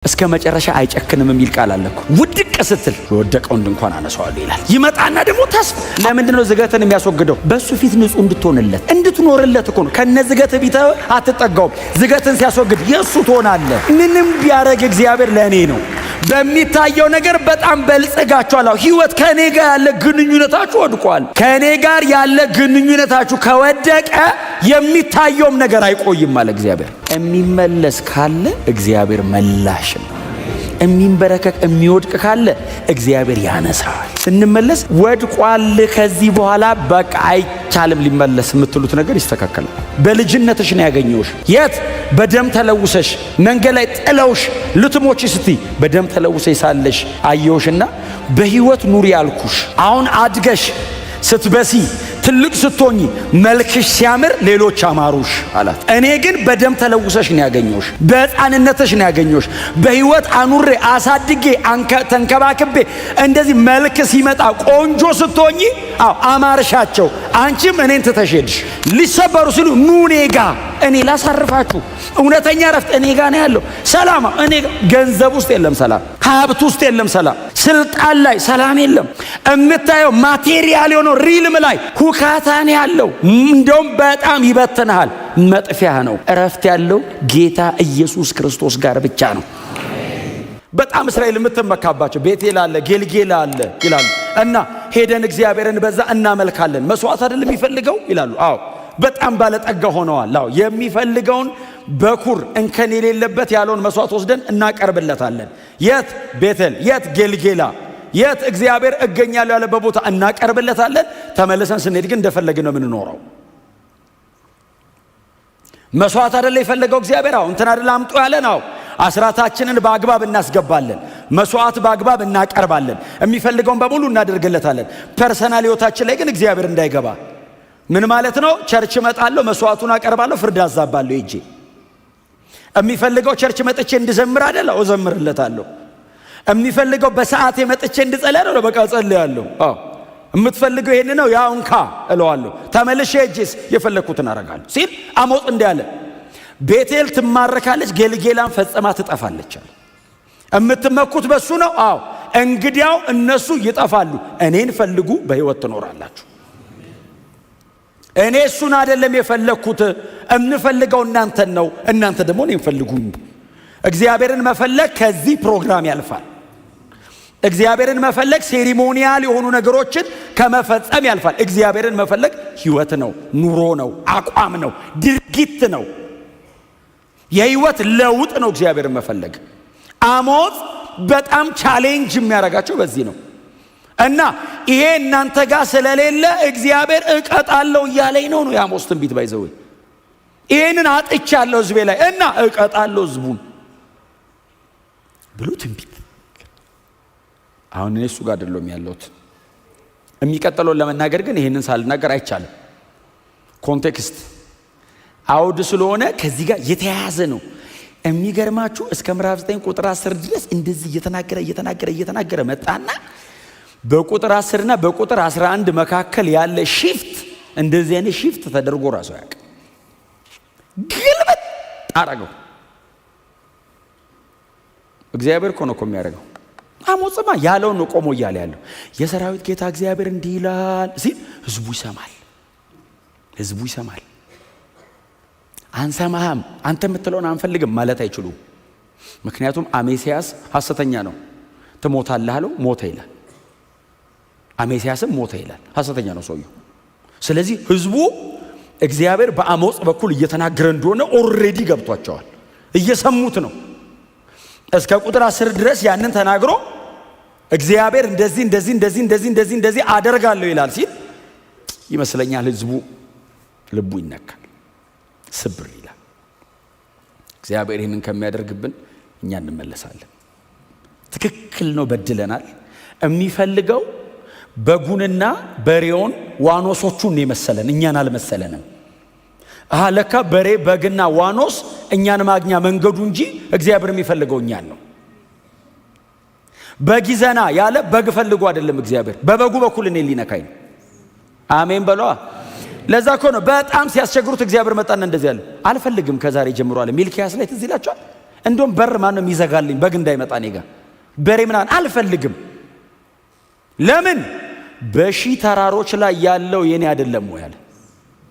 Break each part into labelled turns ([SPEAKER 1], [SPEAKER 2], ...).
[SPEAKER 1] እስከ መጨረሻ አይጨክንም የሚል ቃል አለ እኮ። ውድቅ ስትል የወደቀውን ድንኳን አነሳዋለሁ ይላል። ይመጣና ደግሞ ተስፋ። ለምንድን ነው ዝገትን የሚያስወግደው? በእሱ ፊት ንጹሕ እንድትሆንለት እንድትኖርለት እኮ ነው። ከነ ዝገት ቢተ አትጠጋውም። ዝገትን ሲያስወግድ የእሱ ትሆናለህ። ምንም ቢያደርግ እግዚአብሔር ለእኔ ነው። በሚታየው ነገር በጣም በልጽጋችኋል። አዎ፣ ህይወት ከእኔ ጋር ያለ ግንኙነታችሁ ወድቋል። ከእኔ ጋር ያለ ግንኙነታችሁ ከወደቀ የሚታየውም ነገር አይቆይም አለ እግዚአብሔር። የሚመለስ ካለ እግዚአብሔር መላሽ ነው። የሚንበረከክ የሚወድቅ ካለ እግዚአብሔር ያነሳዋል። ስንመለስ ወድቋል፣ ከዚህ በኋላ በቃ አይቻልም ሊመለስ የምትሉት ነገር ይስተካከላል። በልጅነትሽ ነው ያገኘውሽ። የት በደም ተለውሰሽ መንገድ ላይ ጥለውሽ ልትሞቺ ስትይ በደም ተለውሰሽ ሳለሽ አየውሽና በህይወት ኑሪ ያልኩሽ። አሁን አድገሽ ስትበሲ ትልቅ ስትሆኚ መልክሽ ሲያምር ሌሎች አማሩሽ አላት። እኔ ግን በደም ተለውሰሽ ነው ያገኘሁሽ፣ በሕፃንነትሽ ነው ያገኘሁሽ። በሕይወት አኑሬ አሳድጌ ተንከባክቤ እንደዚህ መልክ ሲመጣ ቆንጆ ስትሆኚ፣ አዎ አማርሻቸው። አንቺም እኔን ትተሽ ሄድሽ። ሊሰበሩ ሲሉ ኑ እኔ ጋ እኔ ላሳርፋችሁ። እውነተኛ ረፍት እኔ ጋ ነው ያለው። ሰላም እኔ ገንዘብ ውስጥ የለም ሰላም፣ ሀብት ውስጥ የለም ሰላም፣ ስልጣን ላይ ሰላም የለም። የምታየው material የሆነው realm ላይ ሁካታ ነው ያለው። እንደውም በጣም ይበትንሃል፣ መጥፊያ ነው። እረፍት ያለው ጌታ ኢየሱስ ክርስቶስ ጋር ብቻ ነው። በጣም እስራኤል የምትመካባቸው ቤቴል አለ፣ ጌልጌላ አለ ይላሉ። እና ሄደን እግዚአብሔርን በዛ እናመልካለን። መስዋዕት አይደለም የሚፈልገው ይላሉ። አዎ በጣም ባለጠጋ ሆነዋል። አዎ የሚፈልገውን በኩር እንከን የሌለበት ያለውን መስዋዕት ወስደን እናቀርብለታለን። የት ቤቴል፣ የት ጌልጌላ፣ የት እግዚአብሔር እገኛለሁ ያለበት ቦታ እናቀርብለታለን። ተመልሰን ስንሄድ ግን እንደፈለግን ነው የምንኖረው። መስዋዕት አይደለ የፈለገው እግዚአብሔር? አዎ እንትን አይደለ አምጡ ያለን? አዎ አስራታችንን በአግባብ እናስገባለን። መስዋዕት በአግባብ እናቀርባለን። የሚፈልገውን በሙሉ እናደርግለታለን። Personal ሕይወታችን ላይ ግን እግዚአብሔር እንዳይገባ ምን ማለት ነው? Church እመጣለሁ፣ መስዋዕቱን አቀርባለሁ፣ ፍርድ አዛባለሁ ሄጄ። የሚፈልገው church መጥቼ እንድዘምር አይደለ? እዘምርለታለሁ። የሚፈልገው በሰዓቴ መጥቼ እንድጸልይ አይደለ? በቃ እጸልያለሁ። አዎ የምትፈልገው ይሄን ነው፣ ያው እንካ እለዋለሁ። ተመልሼ ሄጄስ የፈለግኩትን አደርጋለሁ ሲል አሞጽ እንዲህ አለ፣ ቤቴል ትማረካለች፣ ጌልጌላን ፈጽማ ትጠፋለች አለ። የምትመኩት በሱ ነው። አዎ እንግዲያው እነሱ ይጠፋሉ፣ እኔን ፈልጉ፣ በሕይወት ትኖራላችሁ። እኔ እሱን አይደለም የፈለግኩት፣ እምፈልገው እናንተን ነው። እናንተ ደግሞ እኔን ፈልጉኝ። እግዚአብሔርን መፈለግ ከዚህ ፕሮግራም ያልፋል። እግዚአብሔርን መፈለግ ceremonial የሆኑ ነገሮችን ከመፈጸም ያልፋል። እግዚአብሔርን መፈለግ ሕይወት ነው፣ ኑሮ ነው፣ አቋም ነው፣ ድርጊት ነው፣ የሕይወት ለውጥ ነው። እግዚአብሔርን መፈለግ አሞጽ በጣም challenge የሚያደርጋቸው በዚህ ነው። እና ይሄ እናንተ ጋር ስለሌለ እግዚአብሔር እቀጣለሁ እያለኝ ነው ነው የአሞጽ ትንቢት። By the way ይሄንን አጥቻለሁ ሕዝቤ ላይ እና እቀጣለሁ ሕዝቡን ብሎ ትንቢት። አሁን እኔ እሱ ጋር አይደለም ያለሁት። የሚቀጥለውን ለመናገር ግን ይሄንን ሳልናገር አይቻልም። Context አውድ ስለሆነ ከዚህ ጋር የተያያዘ ነው። የሚገርማችሁ እስከ ምዕራፍ 9 ቁጥር 10 ድረስ እንደዚህ እየተናገረ እየተናገረ እየተናገረ መጣና በቁጥር 10 እና በቁጥር 11 መካከል ያለ shift፣ እንደዚህ አይነት shift ተደርጎ ራሱ አያውቅም። ግልብጥ አረገው። እግዚአብሔር እኮ ነው እኮ የሚያደርገው። አሞጽማ ያለውን ነው ቆሞ እያለ ያለው። የሰራዊት ጌታ እግዚአብሔር እንዲህ ይላል ሲል ህዝቡ ይሰማል። ህዝቡ ይሰማል። አንሰማህም፣ አንተ የምትለውን አንፈልግም ማለት አይችሉም። ምክንያቱም አሜሲያስ ሐሰተኛ ነው። ትሞታለህ አለው፣ ሞተ ይላል። አሜሲያስም ሞተ ይላል። ሐሰተኛ ነው ሰውየው። ስለዚህ ህዝቡ እግዚአብሔር በአሞጽ በኩል እየተናገረ እንደሆነ already ገብቷቸዋል። እየሰሙት ነው። እስከ ቁጥር 10 ድረስ ያንን ተናግሮ እግዚአብሔር እንደዚህ እንደዚህ እንደዚህ እንደዚህ እንደዚህ እንደዚህ አደርጋለሁ ይላል ሲል ይመስለኛል ህዝቡ ልቡ ይነካል፣ ስብር ይላል። እግዚአብሔር ይህንን ከሚያደርግብን እኛ እንመለሳለን። ትክክል ነው፣ በድለናል። የሚፈልገው በጉንና በሬውን ዋኖሶቹን የመሰለን እኛን አልመሰለንም። አሃ ለካ በሬ በግና ዋኖስ እኛን ማግኛ መንገዱ እንጂ እግዚአብሔር የሚፈልገው እኛን ነው። በግ ይዘና ያለ በግ ፈልጎ አይደለም እግዚአብሔር፣ በበጉ በኩል እኔን ሊነካኝ ነው። አሜን በሏ። ለዛ እኮ ነው በጣም ሲያስቸግሩት እግዚአብሔር መጣና እንደዚህ አለ፣ አልፈልግም ከዛሬ ጀምሮ አለ። ሚልኪያስ ላይ ትዝ ይላችኋል። እንደውም በር ማነው የሚዘጋልኝ በግ እንዳይመጣ እኔ ጋር በሬ ምናምን አልፈልግም። ለምን በሺህ ተራሮች ላይ ያለው የኔ አይደለም ወይ አለ።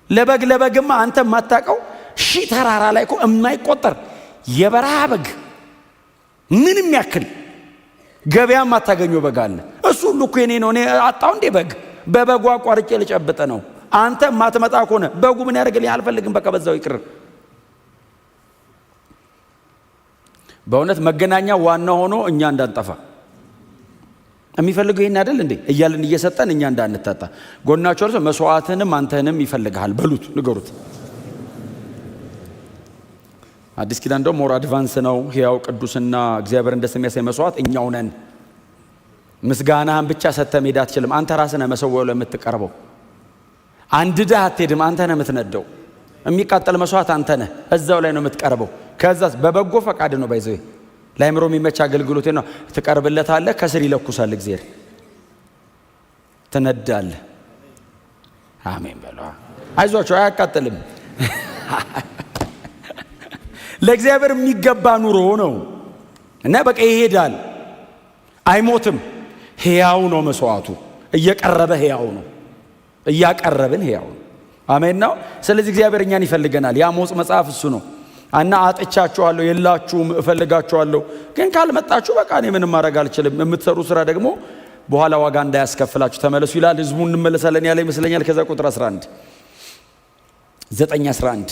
[SPEAKER 1] ለበግ ለበግማ አንተ የማታውቀው ሺህ ተራራ ላይ እኮ የማይቆጠር የበረሃ በግ ምንም ያክል ገበያ የማታገኘው በግ አለ። እሱ ሁሉ እኮ የኔ ነው። እኔ አጣው እንዴ በግ? በበጉ አቋርጬ ልጨብጥ ነው። አንተ የማትመጣ ከሆነ በጉ ምን ያደርግልኝ? አልፈልግም፣ በቃ በዛው ይቅር። በእውነት መገናኛ ዋና ሆኖ እኛ እንዳንጠፋ የሚፈልገው ይሄን አይደል እንዴ እያልን እየሰጠን እኛ እንዳንታጣ። ጎናቸው እርሶ መስዋዕትንም አንተንም ይፈልግሃል በሉት፣ ንገሩት። አዲስ ኪዳን ደግሞ more advance ነው። ሕያው ቅዱስና እግዚአብሔርን ደስ የሚያሰኝ መስዋዕት እኛው ነን። ምስጋናህን ብቻ ሰጥተህ መሄድ አትችልም። አንተ ራስህ ነህ መሰዊያው ላይ የምትቀርበው። አንድደህ አትሄድም። አንተ ነህ የምትነደው። የሚቃጠል መስዋዕት አንተ ነህ፣ እዛው ላይ ነው የምትቀርበው። ከዛስ በበጎ ፈቃድ ነው ባይዘው ለአእምሮ የሚመች አገልግሎት ነው። ትቀርብለታለህ፣ ከስር ይለኩሳል እግዚአብሔር። ትነዳለህ። አሜን በሉ። አይዟችሁ፣ አያቃጥልም። ለእግዚአብሔር የሚገባ ኑሮ ነው እና በቃ ይሄዳል፣ አይሞትም። ሕያው ነው መስዋዕቱ። እየቀረበ ሕያው ነው፣ እያቀረብን ሕያው ነው። አሜን ነው። ስለዚህ እግዚአብሔር እኛን ይፈልገናል። የአሞጽ መጽሐፍ እሱ ነው። እና አጥቻችኋለሁ፣ የላችሁም፣ እፈልጋችኋለሁ፣ ግን ካልመጣችሁ በቃ እኔ ምንም ማድረግ አልችልም። የምትሰሩ ስራ ደግሞ በኋላ ዋጋ እንዳያስከፍላችሁ ተመለሱ ይላል። ህዝቡ እንመለሳለን ያለ ይመስለኛል። ከዛ ቁጥር 11 9 11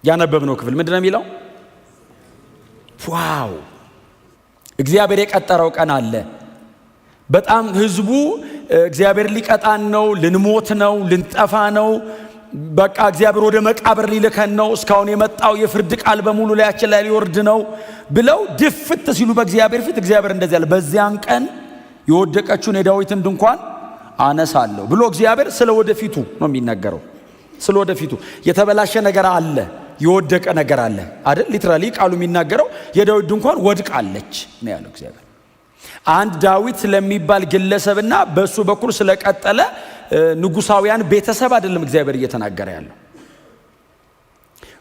[SPEAKER 1] ያነበብነው ክፍል ምንድነው የሚለው? Wow! እግዚአብሔር የቀጠረው ቀን አለ። በጣም ህዝቡ እግዚአብሔር ሊቀጣን ነው፣ ልንሞት ነው፣ ልንጠፋ ነው፣ በቃ እግዚአብሔር ወደ መቃብር ሊልከን ነው፣ እስካሁን የመጣው የፍርድ ቃል በሙሉ ላያችን ላይ ሊወርድ ነው ብለው ድፍት ሲሉ በእግዚአብሔር ፊት እግዚአብሔር እንደዚህ አለ፣ በዚያን ቀን የወደቀችውን የዳዊትን ድንኳን አነሳለሁ ብሎ እግዚአብሔር ስለ ወደፊቱ ነው የሚናገረው። ስለ ወደፊቱ የተበላሸ ነገር አለ፣ የወደቀ ነገር አለ አይደል? Literally ቃሉ የሚናገረው የዳዊት ድንኳን ወድቃለች ነው ያለው እግዚአብሔር። አንድ ዳዊት ስለሚባል ግለሰብና በሱ በኩል ስለቀጠለ ንጉሳውያን ቤተሰብ አይደለም እግዚአብሔር እየተናገረ ያለው።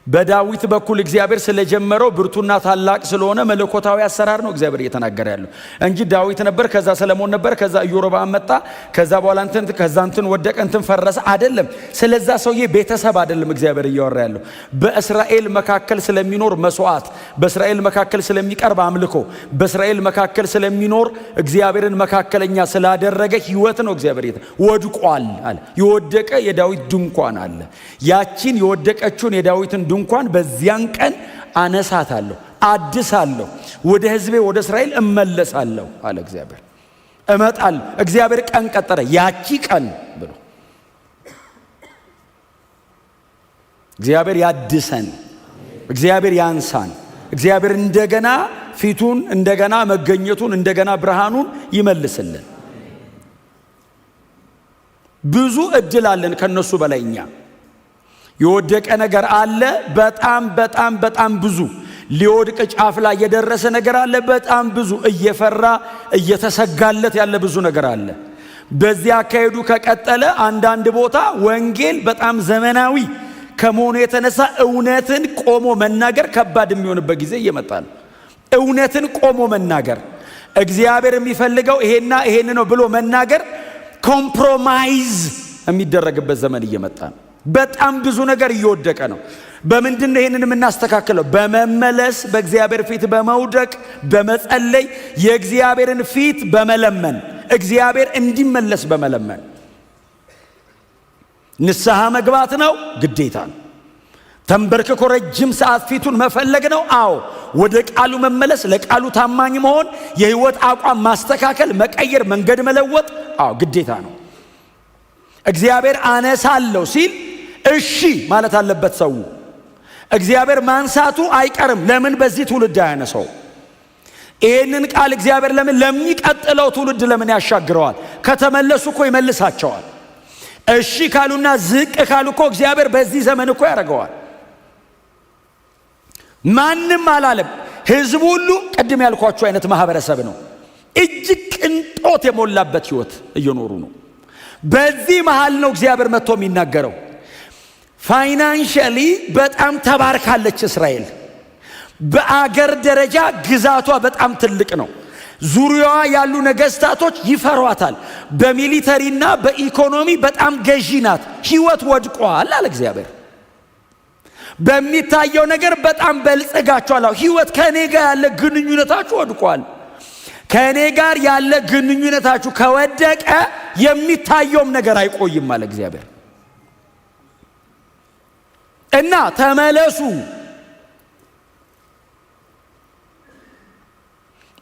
[SPEAKER 1] በዳዊት በኩል እግዚአብሔር ስለጀመረው ብርቱና ታላቅ ስለሆነ መለኮታዊ አሰራር ነው እግዚአብሔር እየተናገረ ያለው እንጂ ዳዊት ነበር፣ ከዛ ሰለሞን ነበር፣ ከዛ ኢዮርብዓም መጣ፣ ከዛ በኋላ እንትን፣ ከዛ እንትን ወደቀ፣ እንትን ፈረሰ አይደለም። ስለዛ ሰውዬ ቤተሰብ አይደለም እግዚአብሔር እያወራ ያለው። በእስራኤል መካከል ስለሚኖር መስዋዕት፣ በእስራኤል መካከል ስለሚቀርብ አምልኮ፣ በእስራኤል መካከል ስለሚኖር እግዚአብሔርን መካከለኛ ስላደረገ ሕይወት ነው እግዚአብሔር ወድቋል አለ። የወደቀ የዳዊት ድንኳን አለ። ያቺን የወደቀችውን የዳዊትን ድንኳን በዚያን ቀን አነሳታለሁ፣ አድሳለሁ፣ ወደ ሕዝቤ ወደ እስራኤል እመለሳለሁ አለ እግዚአብሔር። እመጣለሁ። እግዚአብሔር ቀን ቀጠረ፣ ያቺ ቀን ብሎ እግዚአብሔር ያድሰን፣ እግዚአብሔር ያንሳን፣ እግዚአብሔር እንደገና ፊቱን፣ እንደገና መገኘቱን፣ እንደገና ብርሃኑን ይመልስልን። ብዙ እድል አለን ከነሱ በላይ እኛ። የወደቀ ነገር አለ፣ በጣም በጣም በጣም ብዙ። ሊወድቅ ጫፍ ላይ የደረሰ ነገር አለ፣ በጣም ብዙ። እየፈራ እየተሰጋለት ያለ ብዙ ነገር አለ። በዚህ አካሄዱ ከቀጠለ አንዳንድ ቦታ ወንጌል በጣም ዘመናዊ ከመሆኑ የተነሳ እውነትን ቆሞ መናገር ከባድ የሚሆንበት ጊዜ እየመጣ ነው። እውነትን ቆሞ መናገር፣ እግዚአብሔር የሚፈልገው ይሄና ይሄን ነው ብሎ መናገር compromise የሚደረግበት ዘመን እየመጣ ነው። በጣም ብዙ ነገር እየወደቀ ነው። በምንድን ነው ይሄንን የምናስተካክለው? በመመለስ፣ በእግዚአብሔር ፊት በመውደቅ፣ በመጸለይ፣ የእግዚአብሔርን ፊት በመለመን፣ እግዚአብሔር እንዲመለስ በመለመን። ንስሐ መግባት ነው ግዴታ ነው። ተንበርክኮ ረጅም ሰዓት ፊቱን መፈለግ ነው። አዎ፣ ወደ ቃሉ መመለስ፣ ለቃሉ ታማኝ መሆን፣ የህይወት አቋም ማስተካከል፣ መቀየር፣ መንገድ መለወጥ፣ አዎ ግዴታ ነው። እግዚአብሔር አነሳለሁ ሲል እሺ ማለት አለበት ሰው። እግዚአብሔር ማንሳቱ አይቀርም። ለምን በዚህ ትውልድ አያነሳው? ይሄንን ቃል እግዚአብሔር ለምን ለሚቀጥለው ትውልድ ለምን ያሻግረዋል? ከተመለሱ እኮ ይመልሳቸዋል። እሺ ካሉና ዝቅ ካሉ እኮ እግዚአብሔር በዚህ ዘመን እኮ ያደርገዋል። ማንም አላለም። ህዝቡ ሁሉ ቅድም ያልኳችሁ አይነት ማህበረሰብ ነው። እጅግ ቅንጦት የሞላበት ህይወት እየኖሩ ነው። በዚህ መሃል ነው እግዚአብሔር መጥቶ የሚናገረው። Financially በጣም ተባርካለች እስራኤል። በአገር ደረጃ ግዛቷ በጣም ትልቅ ነው። ዙሪያዋ ያሉ ነገስታቶች ይፈሯታል። በ military ና በኢኮኖሚ በጣም ገዢ ናት። ህይወት ወድቋል አለ እግዚአብሔር። በሚታየው ነገር በጣም በልጽጋችኋል። ህይወት ከእኔ ጋር ያለ ግንኙነታችሁ ወድቋል። ከእኔ ጋር ያለ ግንኙነታችሁ ከወደቀ የሚታየውም ነገር አይቆይም አለ እግዚአብሔር። እና ተመለሱ።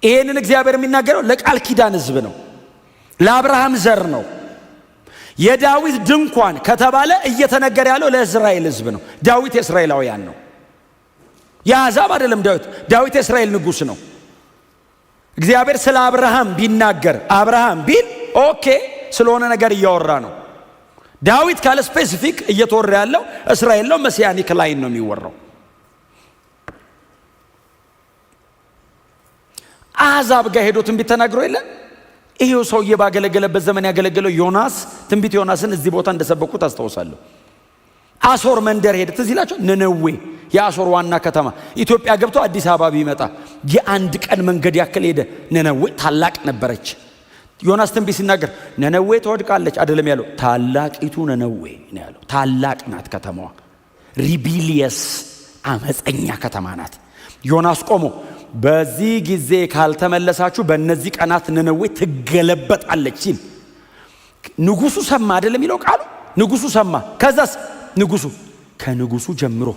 [SPEAKER 1] ይሄንን እግዚአብሔር የሚናገረው ለቃል ኪዳን ህዝብ ነው፣ ለአብርሃም ዘር ነው። የዳዊት ድንኳን ከተባለ እየተነገረ ያለው ለእስራኤል ህዝብ ነው። ዳዊት የእስራኤላውያን ነው፣ የአሕዛብ አይደለም። ዳዊት የእስራኤል ንጉሥ ነው። እግዚአብሔር ስለ አብርሃም ቢናገር አብርሃም ቢል okay፣ ስለሆነ ነገር እያወራ ነው። ዳዊት ካለ specific እየተወራ ያለው እስራኤል ነው። Messianic line ነው የሚወራው። አሕዛብ ጋር ሄዶ ትንቢት ተናግሮ የለ? ይሄው ሰውዬ ባገለገለበት ዘመን ያገለገለው ዮናስ፣ ትንቢት ዮናስን እዚህ ቦታ እንደሰበኩት አስታውሳለሁ። አሶር መንደር ሄደ። ትዝ ይላቸው? ነነዌ የአሶር ዋና ከተማ። ኢትዮጵያ ገብቶ አዲስ አበባ ቢመጣ የአንድ ቀን መንገድ ያክል ሄደ። ነነዌ ታላቅ ነበረች። ዮናስ ትንቢት ሲናገር ነነዌ ትወድቃለች አይደለም ያለው፣ ታላቂቱ ነነዌ ነው ያለው። ታላቅ ናት ከተማዋ። Rebellious አመፀኛ ከተማ ናት። ዮናስ ቆሞ በዚህ ጊዜ ካልተመለሳችሁ በእነዚህ ቀናት ነነዌ ትገለበጣለች ሲል ንጉሱ ሰማ አይደለም የሚለው ቃሉ። ንጉሱ ሰማ። ከዛስ ንጉሱ ከንጉሱ ጀምሮ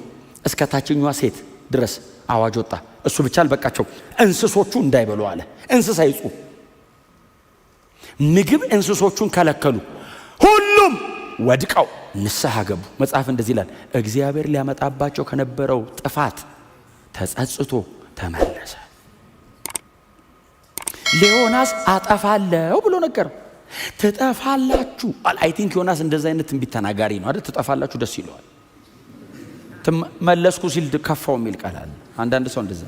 [SPEAKER 1] እስከ ታችኛዋ ሴት ድረስ አዋጅ ወጣ። እሱ ብቻ አልበቃቸው፣ እንስሶቹ እንዳይበሉ አለ። እንስሳ ይጹ ምግብ እንስሶቹን ከለከሉ። ሁሉም ወድቀው ንስሐ ገቡ። መጽሐፍ እንደዚህ ይላል፣ እግዚአብሔር ሊያመጣባቸው ከነበረው ጥፋት ተጸጽቶ ተመለሰ። ለዮናስ አጠፋለሁ ብሎ ነገረው። ትጠፋላችሁ። I think ዮናስ እንደዛ አይነት ትንቢት ተናጋሪ ነው አይደል? ትጠፋላችሁ ደስ ይለዋል። መለስኩ ሲል ከፋው የሚል ቃል አለ። አንዳንድ ሰው እንደዛ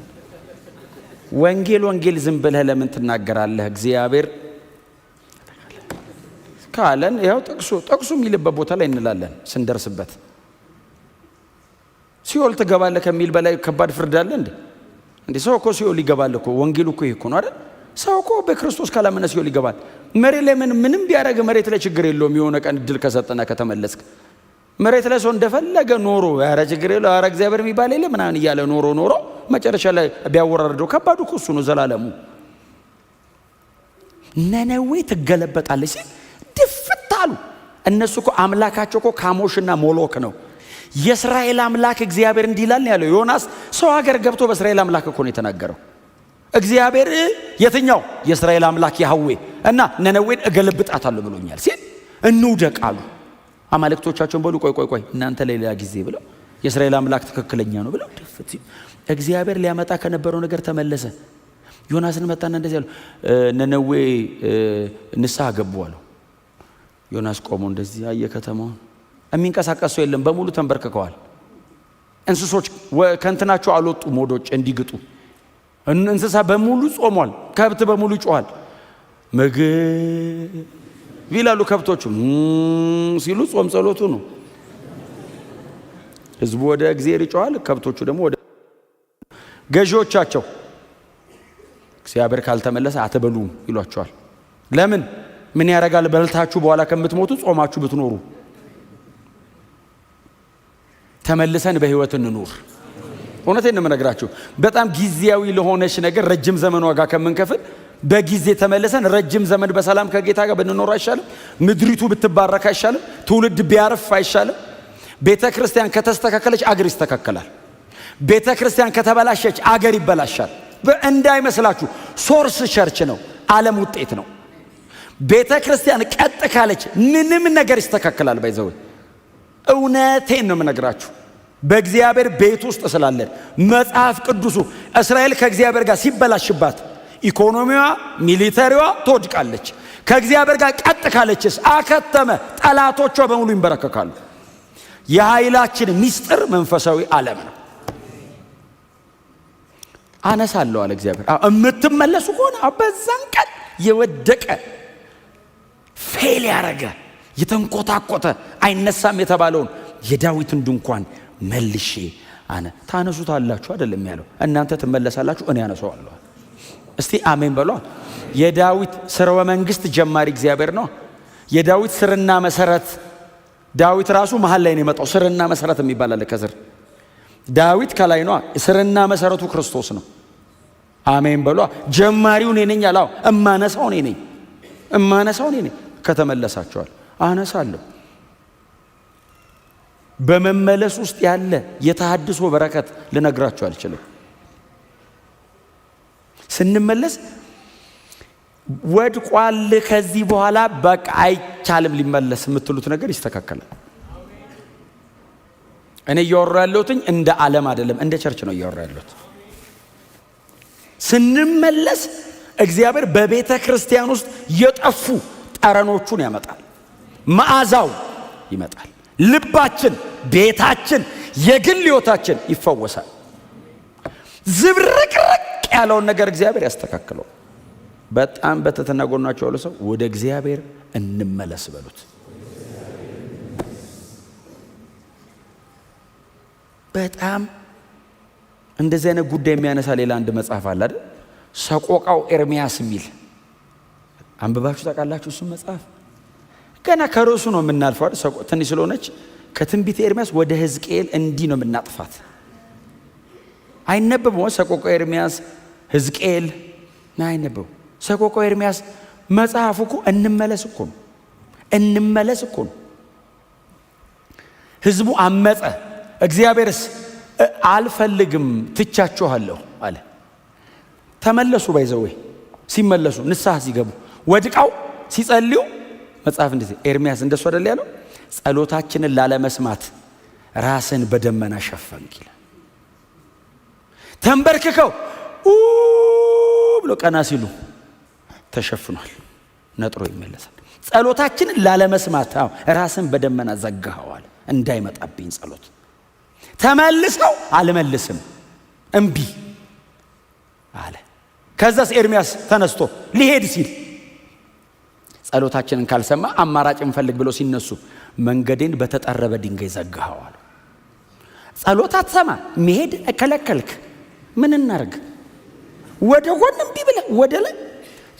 [SPEAKER 1] ወንጌል ወንጌል ዝም ብለህ ለምን ትናገራለህ? እግዚአብሔር ካለን ያው ጥቅሱ ጥቅሱ የሚልበት ቦታ ላይ እንላለን ስንደርስበት። ሲኦል ትገባለህ ከሚል በላይ ከባድ ፍርድ አለ እንዴ? እንዴ ሰው እኮ ሲኦል ይገባል እኮ። ወንጌሉ እኮ ይሄ እኮ ነው አይደል? ሰው እኮ በክርስቶስ ካላመነ ሲኦል ይገባል። መሬት ላይ ምንም ቢያደርግ መሬት ላይ ችግር የለውም። የሆነ ቀን እድል ከሰጠና ከተመለስክ መሬት ላይ ሰው እንደፈለገ ኖሮ ኧረ ችግር የለው ኧረ እግዚአብሔር የሚባል የለ ምናምን እያለ ኖሮ ኖሮ መጨረሻ ላይ ቢያወራርደው ከባዱ እኮ እሱ ነው ዘላለሙ። ነነዌ ትገለበጣለች ሲል ድፍት አሉ። እነሱ እኮ አምላካቸው እኮ ካሞሽና ሞሎክ ነው። የእስራኤል አምላክ እግዚአብሔር እንዲህ ይላል ያለው ዮናስ ሰው ሀገር ገብቶ በእስራኤል አምላክ እኮ ነው የተናገረው። እግዚአብሔር የትኛው የእስራኤል አምላክ ያህዌ እና ነነዌን እገለብጣታለሁ ብሎኛል ሲል እንውደቅ አሉ። አማልክቶቻቸውን በሉ ቆይ ቆይ ቆይ እናንተ ለሌላ ጊዜ ብለው የእስራኤል አምላክ ትክክለኛ ነው ብለው ድፍት ሲሉ እግዚአብሔር ሊያመጣ ከነበረው ነገር ተመለሰ። ዮናስን መጣና እንደዚህ አለው፣ ነነዌ ንስሐ ገቡ አለው። ዮናስ ቆሞ እንደዚህ አየ ከተማውን። የሚንቀሳቀስ ሰው የለም፣ በሙሉ ተንበርክከዋል። እንስሶች ከእንትናቸው አልወጡም ወደ ውጭ እንዲግጡ። እንስሳ በሙሉ ጾሟል። ከብት በሙሉ ይጮሃል። ምግብ ይላሉ ከብቶቹ ሲሉ ጾም ጸሎቱ ነው። ህዝቡ ወደ እግዚአብሔር ይጮሃል፣ ከብቶቹ ደግሞ ወደ ገዢዎቻቸው። እግዚአብሔር ካልተመለሰ አትበሉም ይሏቸዋል። ለምን? ምን ያደርጋል? በልታችሁ በኋላ ከምትሞቱ ጾማችሁ ብትኖሩ። ተመልሰን በህይወት እንኑር። እውነቴን ነው የምነግራችሁ። በጣም ጊዜያዊ ለሆነች ነገር ረጅም ዘመን ዋጋ ከምንከፍል በጊዜ ተመልሰን ረጅም ዘመን በሰላም ከጌታ ጋር ብንኖር አይሻልም? ምድሪቱ ብትባረክ አይሻልም? ትውልድ ቢያርፍ አይሻልም? ቤተ ክርስቲያን ከተስተካከለች አገር ይስተካከላል። ቤተ ክርስቲያን ከተበላሸች አገር ይበላሻል። እንዳይመስላችሁ source church ነው፣ ዓለም ውጤት ነው። ቤተ ክርስቲያን ቀጥ ካለች ምንም ነገር ይስተካከላል። By the way እውነቴን ነው የምነግራችሁ። በእግዚአብሔር ቤት ውስጥ ስላለን መጽሐፍ ቅዱሱ እስራኤል ከእግዚአብሔር ጋር ሲበላሽባት ኢኮኖሚዋ፣ military ዋ ትወድቃለች። ከእግዚአብሔር ጋር ቀጥ ካለችስ አከተመ፣ ጠላቶቿ በሙሉ ይንበረከካሉ። የኃይላችን ሚስጥር መንፈሳዊ ዓለም ነው። አነሳለሁ አለ እግዚአብሔር። የምትመለሱ ከሆነ በዛን ቀን የወደቀ fail ያረገ የተንኮታኮተ አይነሳም የተባለውን የዳዊትን ድንኳን መልሼ አነ ታነሱታላችሁ አይደለም ያለው፣ እናንተ ትመለሳላችሁ፣ እኔ አነሳዋለሁ። እስቲ አሜን በሏ። የዳዊት ስርወ መንግስት ጀማሪ እግዚአብሔር ነው። የዳዊት ስርና መሰረት ዳዊት ራሱ መሀል ላይ ነው የመጣው። ስርና መሰረት የሚባል አለ ከስር። ዳዊት ከላይ ነው። ስርና መሰረቱ ክርስቶስ ነው። አሜን በሏ። ጀማሪው እኔ ነኝ አለ። እማነሳው እኔ ነኝ፣ እማነሳው እኔ ነኝ። ከተመለሳቸዋል አነሳለሁ። በመመለስ ውስጥ ያለ የተሃድሶ በረከት ልነግራችሁ አልችልም። ስንመለስ ወድቋል፣ ከዚህ በኋላ በቃ አይቻልም ሊመለስ የምትሉት ነገር ይስተካከላል። እኔ እያወራሁ ያለሁት እንደ ዓለም አይደለም፣ እንደ church ነው እያወራሁ ያለሁት። ስንመለስ እግዚአብሔር በቤተ ክርስቲያን ውስጥ የጠፉ ጠረኖቹን ያመጣል። መዓዛው ይመጣል። ልባችን፣ ቤታችን፣ የግል ሕይወታችን ይፈወሳል። ዝብርቅርቅ ያለውን ነገር እግዚአብሔር ያስተካክለው። በጣም በትህትና ጎናቸው ያለ ሰው ወደ እግዚአብሔር እንመለስ በሉት። በጣም እንደዚህ አይነት ጉዳይ የሚያነሳ ሌላ አንድ መጽሐፍ አለ አይደል? ሰቆቃው ኤርሚያስ የሚል አንብባችሁ ታውቃላችሁ? እሱም መጽሐፍ ገና ከርዕሱ ነው የምናልፈው አይደል? ትንሽ ስለሆነች ከትንቢተ ኤርሚያስ ወደ ሕዝቅኤል እንዲህ ነው የምናጥፋት። አይነበብም። ሰቆቃው ኤርሚያስ ሕዝቅኤል አይነበብም። ሰቆቃው ኤርሚያስ መጽሐፉ እኮ እንመለስ እኮ ነው፣ እንመለስ እኮ ነው። ህዝቡ አመፀ። እግዚአብሔርስ አልፈልግም ትቻችኋለሁ አለ። ተመለሱ። By the way ሲመለሱ ንስሐ ሲገቡ ወድቀው ሲጸልዩ መጽሐፍ እንደዚህ ኤርሚያስ እንደሱ አይደል ያለው? ጸሎታችንን ላለመስማት ራስን በደመና ሸፈንክ ይላል። ተንበርክከው ብሎ ቀና ሲሉ ተሸፍኗል፣ ነጥሮ ይመለሳል። ጸሎታችንን ላለመስማት አዎ ራስን በደመና ዘጋኸዋል፣ እንዳይመጣብኝ ጸሎት። ተመልሰው አልመልስም እምቢ አለ። ከዛስ ኤርሚያስ ተነስቶ ሊሄድ ሲል ጸሎታችንን ካልሰማ አማራጭ እንፈልግ ብሎ ሲነሱ መንገዴን በተጠረበ ድንጋይ ዘጋኸዋል። ጸሎት አትሰማ፣ መሄድ ከለከልክ፣ ምን እናርግ? ወደ ጎን እምቢ ብለህ ወደ ላይ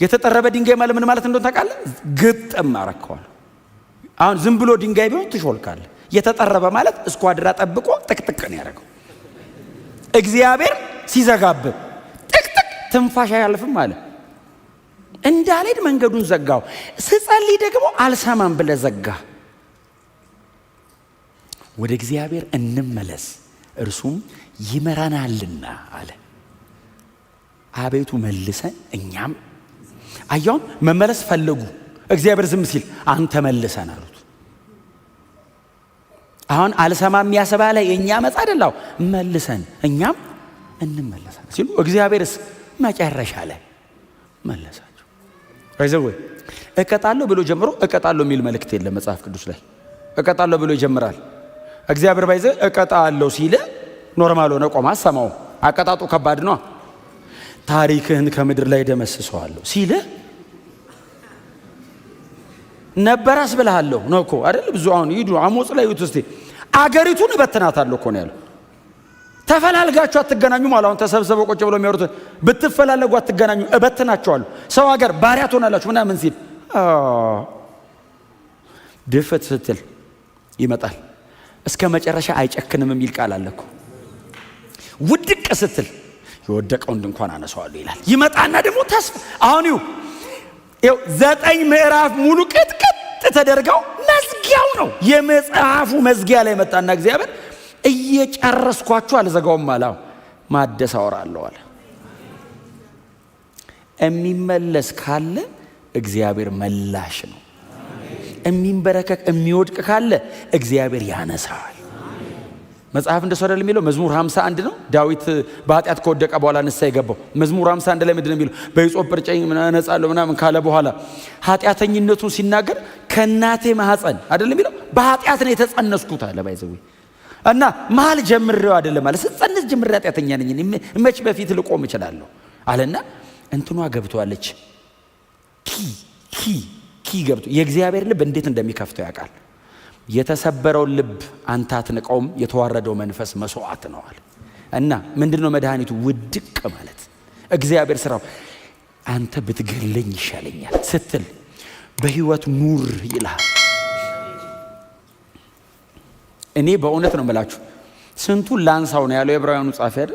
[SPEAKER 1] የተጠረበ ድንጋይ ማለት ምን ማለት እንደሆነ ታውቃለህ? ግጥም አረከዋል። አሁን ዝም ብሎ ድንጋይ ቢሆን ትሾልካለህ። የተጠረበ ማለት እስኳድራ ጠብቆ ጥቅጥቅ ነው ያደረገው። እግዚአብሔር ሲዘጋብህ ጥቅጥቅ ትንፋሽ አያልፍም አለ። እንዳልሄድ መንገዱን ዘጋው። ስጸልይ ደግሞ አልሰማም ብለህ ዘጋ። ወደ እግዚአብሔር እንመለስ እርሱም ይመራናልና አለ። አቤቱ መልሰን እኛም አያውን መመለስ ፈለጉ። እግዚአብሔር ዝም ሲል አንተ መልሰን አሉት። አሁን አልሰማም ያሰባለ የእኛ መጻ አይደላው መልሰን እኛም እንመለሳለን ሲሉ እግዚአብሔርስ መጨረሻ ላይ መለሳቸው። By the way እቀጣለሁ ብሎ ጀምሮ እቀጣለሁ የሚል መልእክት የለም መጽሐፍ ቅዱስ ላይ። እቀጣለሁ ብሎ ይጀምራል እግዚአብሔር። By the way እቀጣለሁ ሲል normal ሆነ ቆማ ሰማው። አቀጣጡ ከባድ ነው። ታሪክህን ከምድር ላይ ደመስሰዋለሁ ሲል ነበር አስብልሃለሁ ነው እኮ አይደል? ብዙ አሁን ይዱ አሞጽ ላይ ይዩት እስቲ። አገሪቱን እበትናታለሁ እኮ ነው ያለው። ተፈላልጋችሁ አትገናኙም አለ። አሁን ተሰብስበው ቁጭ ብለው የሚያወሩት ብትፈላለጉ አትገናኙ፣ እበትናችኋለሁ፣ ሰው ሀገር ባሪያ ትሆናላችሁ ምናምን ሲል ድፍት ስትል ይመጣል። እስከ መጨረሻ አይጨክንም የሚል ቃል አለ እኮ። ውድቅ ስትል የወደቀውን ድንኳን አነሳዋለሁ ይላል። ይመጣና ደግሞ ተስፋ አሁን ይኸው 9 ምዕራፍ ሙሉ ቅጥቅጥ ተደርገው መዝጊያው ነው። የመጽሐፉ መዝጊያ ላይ መጣና እግዚአብሔር እየጨረስኳችሁ አልዘጋውም አለ። ማደስ አወራለሁ አለ። የሚመለስ ካለ እግዚአብሔር መላሽ ነው። የሚንበረከክ የሚወድቅ ካለ እግዚአብሔር ያነሳዋል። መጽሐፍ እንደሱ አይደል የሚለው? መዝሙር 51 ነው። ዳዊት በኃጢአት ከወደቀ በኋላ ንስሐ የገባው መዝሙር 51 ላይ ምንድን ነው የሚለው? በሂሶጵ እርጨኝ እነጻለሁ ምናምን ካለ በኋላ ኃጢአተኝነቱን ሲናገር ከእናቴ ማህፀን አይደል የሚለው? በኃጢአት ነው የተጸነስኩት አለ። By the way እና መሀል ጀምሬው አይደለም አለ። ስጸንስ ጀምሬ ኃጢአተኛ ነኝ፣ መች በፊት ልቆም እችላለሁ አለና እንትኗ ገብቷለች። Key key key ገብቶ የእግዚአብሔር ልብ እንዴት እንደሚከፍተው ያውቃል። የተሰበረውን ልብ አንተ አትንቀውም፣ የተዋረደው መንፈስ መስዋዕት ነው አለ። እና ምንድነው መድኃኒቱ? ውድቅ ማለት። እግዚአብሔር ስራው አንተ ብትገለኝ ይሻለኛል ስትል በህይወት ኑር ይልሃል። እኔ በእውነት ነው የምላችሁ፣ ስንቱን ላንሳው ነው ያለው የዕብራውያኑ ጸሐፊ አይደል?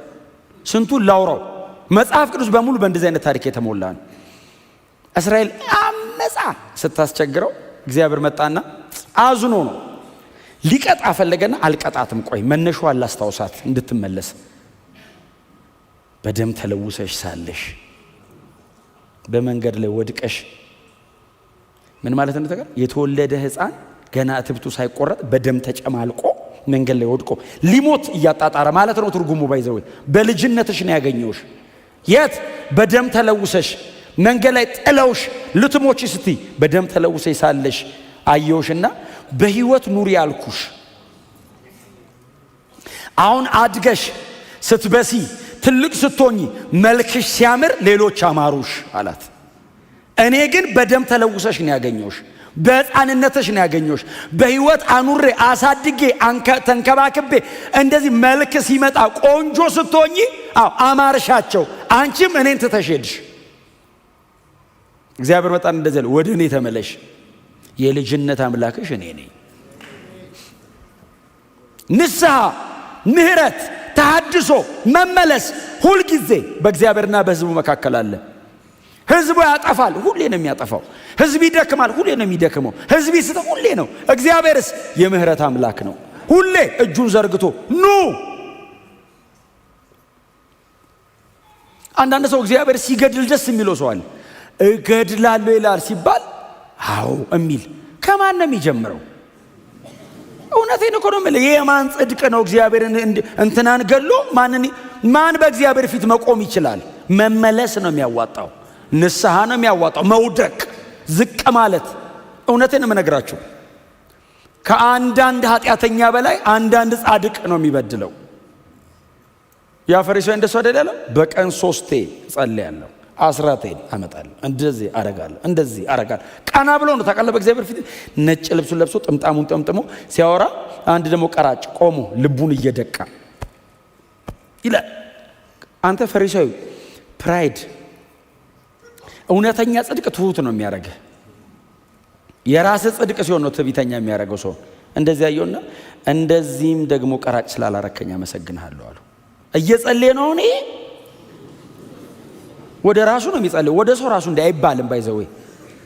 [SPEAKER 1] ስንቱን ላውራው። መጽሐፍ ቅዱስ በሙሉ በእንደዚህ አይነት ታሪክ የተሞላ ነው። እስራኤል አመፃ ስታስቸግረው እግዚአብሔር መጣና አዝኖ ነው ሊቀጣ ፈለገና፣ አልቀጣትም፣ ቆይ መነሻዋን ላስታውሳት እንድትመለስ። በደም ተለውሰሽ ሳለሽ በመንገድ ላይ ወድቀሽ፣ ምን ማለት ነው? የተወለደ ሕፃን ገና እትብቱ ሳይቆረጥ በደም ተጨማልቆ መንገድ ላይ ወድቆ ሊሞት እያጣጣረ ማለት ነው ትርጉሙ። By the way በልጅነትሽ ነው ያገኘውሽ። የት? በደም ተለውሰሽ መንገድ ላይ ጥለውሽ ልትሞቺ ስትይ በደም ተለውሰሽ ሳለሽ አየውሽና በህይወት ኑሪ ያልኩሽ። አሁን አድገሽ ስትበሲ ትልቅ ስትሆኚ መልክሽ ሲያምር ሌሎች አማሩሽ አላት። እኔ ግን በደም ተለውሰሽ ነው ያገኘውሽ፣ በሕፃንነትሽ ነው ያገኘውሽ። በህይወት አኑሬ አሳድጌ ተንከባክቤ እንደዚህ መልክ ሲመጣ ቆንጆ ስትሆኚ አዎ አማርሻቸው፣ አንቺም እኔን ትተሽ ሄድሽ። እግዚአብሔር በጣም እንደዚህ አለ፣ ወደ እኔ ተመለሽ፣ የልጅነት አምላክሽ እኔ ነኝ። ንስሐ፣ ምህረት፣ ተሐድሶ፣ መመለስ ሁልጊዜ በእግዚአብሔርና በህዝቡ መካከል አለ። ህዝቡ ያጠፋል፣ ሁሌ ነው የሚያጠፋው። ህዝብ ይደክማል፣ ሁሌ ነው የሚደክመው። ህዝብ ይስት፣ ሁሌ ነው። እግዚአብሔርስ የምህረት አምላክ ነው። ሁሌ እጁን ዘርግቶ ኑ። አንዳንድ ሰው እግዚአብሔር ሲገድል ደስ የሚለው ሰው አለ። እገድላለሁ ይላል ሲባል አዎ የሚል ከማን ነው የሚጀምረው? እውነቴን እኮ ነው የምልህ። የማን ጽድቅ ነው? እግዚአብሔርን እንትናን ገሎ ማን በእግዚአብሔር ፊት መቆም ይችላል? መመለስ ነው የሚያዋጣው። ንስሐ ነው የሚያዋጣው። መውደቅ፣ ዝቅ ማለት። እውነቴን የምነግራችሁ ከአንዳንድ ኃጢአተኛ በላይ አንዳንድ ጻድቅ ነው የሚበድለው። ያ ፈሪሳዊ እንደሱ አይደል ያለው? በቀን 3 እጸልያለሁ፣ አስራቴን አመጣለሁ፣ እንደዚህ አረጋለሁ፣ እንደዚህ አረጋለሁ። ቀና ብሎ ነው ታውቃለህ፣ በእግዚአብሔር ፊት ነጭ ልብሱን ለብሶ ጥምጣሙን ጠምጥሞ ሲያወራ፣ አንድ ደግሞ ቀራጭ ቆሞ ልቡን እየደቃ ይላል። አንተ ፈሪሳዊ pride፣ እውነተኛ ጽድቅ ትሁት ነው የሚያረግህ። የራስህ ጽድቅ ሲሆን ነው ትዕቢተኛ የሚያረገው ሰው። እንደዚህ ያየውና እንደዚህም ደግሞ ቀራጭ ስላላረከኝ አመሰግንሃለሁ አሉ። እየጸለየ ነው አሁን። ይሄ ወደ ራሱ ነው የሚጸልየው፣ ወደ ሰው ራሱ እንደ አይባልም። By the way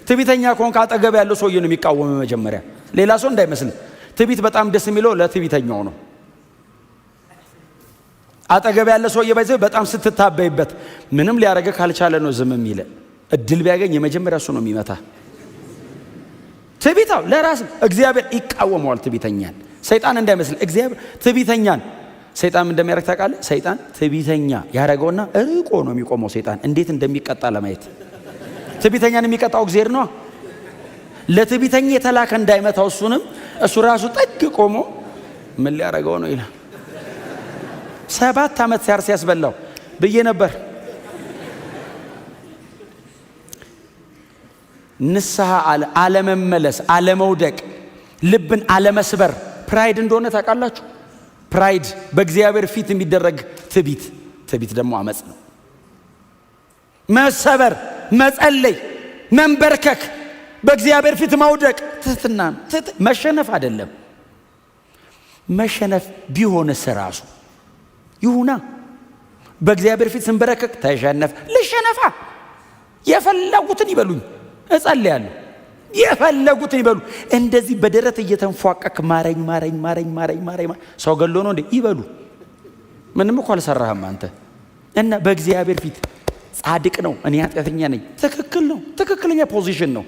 [SPEAKER 1] ትዕቢተኛ ከሆንክ አጠገብ ያለው ሰውዬ ነው የሚቃወመው መጀመሪያ፣ ሌላ ሰው እንዳይመስል። ትዕቢት በጣም ደስ የሚለው ለትዕቢተኛው ነው። አጠገብ ያለ ሰውዬ by the way በጣም ስትታበይበት ምንም ሊያረገ ካልቻለ ነው ዝም የሚል። እድል ቢያገኝ የመጀመሪያ እሱ ነው የሚመታ። ትዕቢታው ለራስ እግዚአብሔር ይቃወመዋል ትዕቢተኛን። ሰይጣን እንዳይመስል እግዚአብሔር ትዕቢተኛን ሰይጣን እንደሚያረግ ታውቃለህ? ሰይጣን ትዕቢተኛ ያረገውና ርቆ ነው የሚቆመው። ሰይጣን እንዴት እንደሚቀጣ ለማየት ትዕቢተኛን የሚቀጣው እግዚአብሔር ነው። ለትዕቢተኛ የተላከ እንዳይመታው እሱንም እሱ ራሱ ጥግ ቆሞ ምን ሊያረገው ነው ይላል። 7 ዓመት ሲያርስ ያስበላው ብዬ ነበር። ንስሐ አለመመለስ፣ አለመውደቅ፣ ልብን አለመስበር pride እንደሆነ ታውቃላችሁ። Pride በእግዚአብሔር ፊት የሚደረግ ትዕቢት፣ ትዕቢት ደግሞ አመጽ ነው። መሰበር፣ መጸለይ፣ መንበርከክ፣ በእግዚአብሔር ፊት መውደቅ ትህትና ነው። መሸነፍ አይደለም። መሸነፍ ቢሆንስ ራሱ ይሁና። በእግዚአብሔር ፊት ስንበረከክ ተሸነፍ፣ ልሸነፋ፣ የፈለጉትን ይበሉኝ፣ እጸልያለሁ፣ የፈለጉትን ይበሉ። እንደዚህ በደረት እየተንፏቀክ ማረኝ ማረኝ ማረኝ ማረኝ ማረኝ ሰው ገሎ ነው እንዴ? ይበሉ። ምንም እኮ አልሰራህም አንተ። እና በእግዚአብሔር ፊት ጻድቅ ነው፣ እኔ ኃጢአተኛ ነኝ። ትክክል ነው፣ ትክክለኛ position ነው።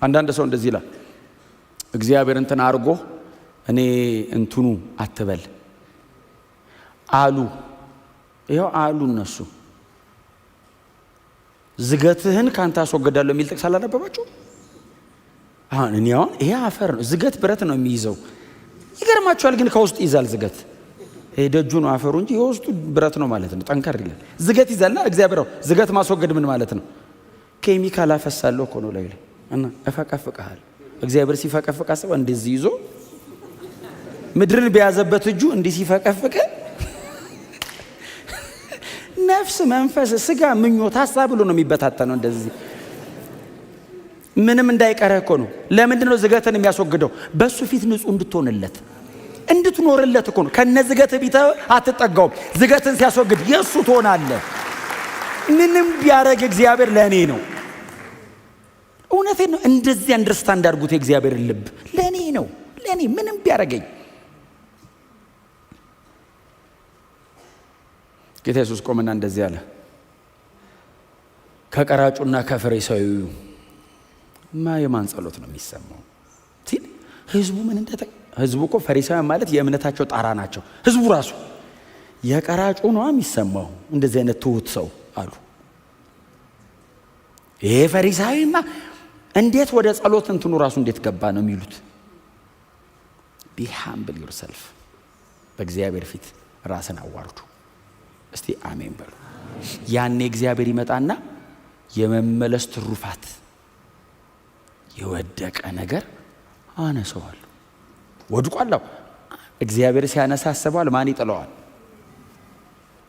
[SPEAKER 1] አንዳንድ ሰው እንደዚህ ይላል፣ እግዚአብሔር እንትን አድርጎ እኔ እንትኑ አትበል አሉ። ይኸው አሉ እነሱ። ዝገትህን ካንተ አስወግዳለሁ የሚል ጥቅስ አላነበባችሁ? አሁን እኔ አሁን ይሄ አፈር ነው፣ ዝገት ብረት ነው የሚይዘው። ይገርማችኋል ግን ከውስጥ ይዛል ዝገት። ይሄ ደጁ ነው አፈሩ እንጂ የውስጡ ብረት ነው ማለት ነው። ጠንከር ይላል። ዝገት ይዛልና እግዚአብሔር ነው። ዝገት ማስወገድ ምን ማለት ነው? ኬሚካል አፈሳለሁ እኮ ነው ላይ እና እፈቀፍቅሃል። እግዚአብሔር ሲፈቀፍቅ አስበው፣ እንደዚህ ይዞ ምድርን በያዘበት እጁ እንዲህ ሲፈቀፍቅ ነፍስ፣ መንፈስ፣ ስጋ፣ ምኞት፣ ሀሳብ ብሎ ነው የሚበታተነው። እንደዚህ ምንም እንዳይቀርህ እኮ ነው። ለምንድን ነው ዝገትን የሚያስወግደው? በሱ ፊት ንጹህ እንድትሆንለት እንድትኖርለት እኮ ነው። ከነ ዝገት ቢተ አትጠጋውም። ዝገትን ሲያስወግድ የእሱ ትሆናለህ። ምንም ቢያደርግ እግዚአብሔር ለእኔ ነው። እውነቴን ነው። እንደዚህ understand አድርጉት። የእግዚአብሔር ልብ ለእኔ ነው። ለእኔ ምንም ቢያደርገኝ። ጌታ ኢየሱስ ቆመና እንደዚህ አለ፣ ከቀራጩና ከፈሪሳዊው የማን ጸሎት ነው የሚሰማው ሲል ህዝቡ ምን እንደተ ህዝቡ እኮ ፈሪሳውያን ማለት የእምነታቸው ጣራ ናቸው። ህዝቡ ራሱ የቀራጩ ነው የሚሰማው እንደዚህ አይነት ትሁት ሰው አሉ። ይሄ ፈሪሳዊማ እንዴት ወደ ጸሎት እንትኑ ራሱ እንዴት ገባ ነው የሚሉት። Be humble yourself፣ በእግዚአብሔር ፊት ራስን አዋርዱ። እስቲ አሜን በሉ። ያኔ እግዚአብሔር ይመጣና የመመለስ ትሩፋት የወደቀ ነገር አነሰዋለሁ። ወድቋል። እግዚአብሔር ሲያነሳ አስበዋል። ማን ይጥለዋል?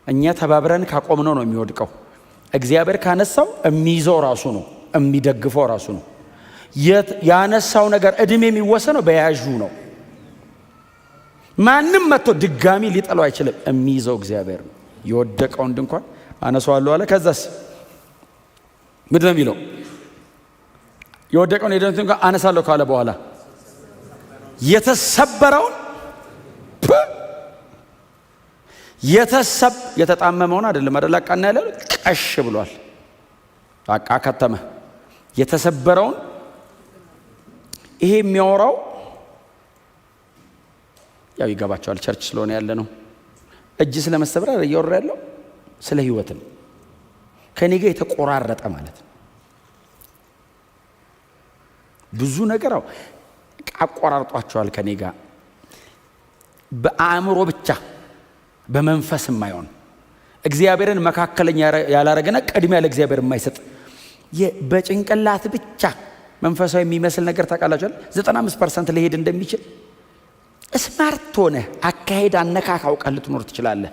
[SPEAKER 1] እኛ ተባብረን ካቆምነው ነው የሚወድቀው። እግዚአብሔር ካነሳው የሚይዘው ራሱ ነው፣ የሚደግፈው ራሱ ነው። ያነሳው ነገር እድሜ የሚወሰነው በያዡ ነው። ማንም መጥቶ ድጋሚ ሊጥለው አይችልም። የሚይዘው እግዚአብሔር ነው። የወደቀውን ድንኳን አነሳዋለሁ አለ። ከዛስ ምንድን ነው የሚለው? የወደቀውን ድንኳን አነሳለሁ ካለ በኋላ የተሰበረውን የተጣመመውን አይደለም አይደል? አቃና ያለ ቀሽ ብሏል። አቃ ከተመ የተሰበረውን። ይሄ የሚያወራው ያው ይገባቸዋል፣ church ስለሆነ ያለ ነው። እጅ ስለመሰበር አይደል እያወራ ያለው፣ ስለ ህይወት ነው። ከኔ ጋር የተቆራረጠ ማለት ነው። ብዙ ነገር አቆራርጧቸዋል ከኔ ጋር በአእምሮ ብቻ በመንፈስ የማይሆን እግዚአብሔርን መካከለኛ ያላረገና ቅድሚያ ለእግዚአብሔር የማይሰጥ በጭንቅላት ብቻ መንፈሳዊ የሚመስል ነገር ታውቃላችሁ አይደል? 95% ሊሄድ እንደሚችል smart ሆነ አካሄድ አነካክ አውቀህ ልትኖር ትችላለህ።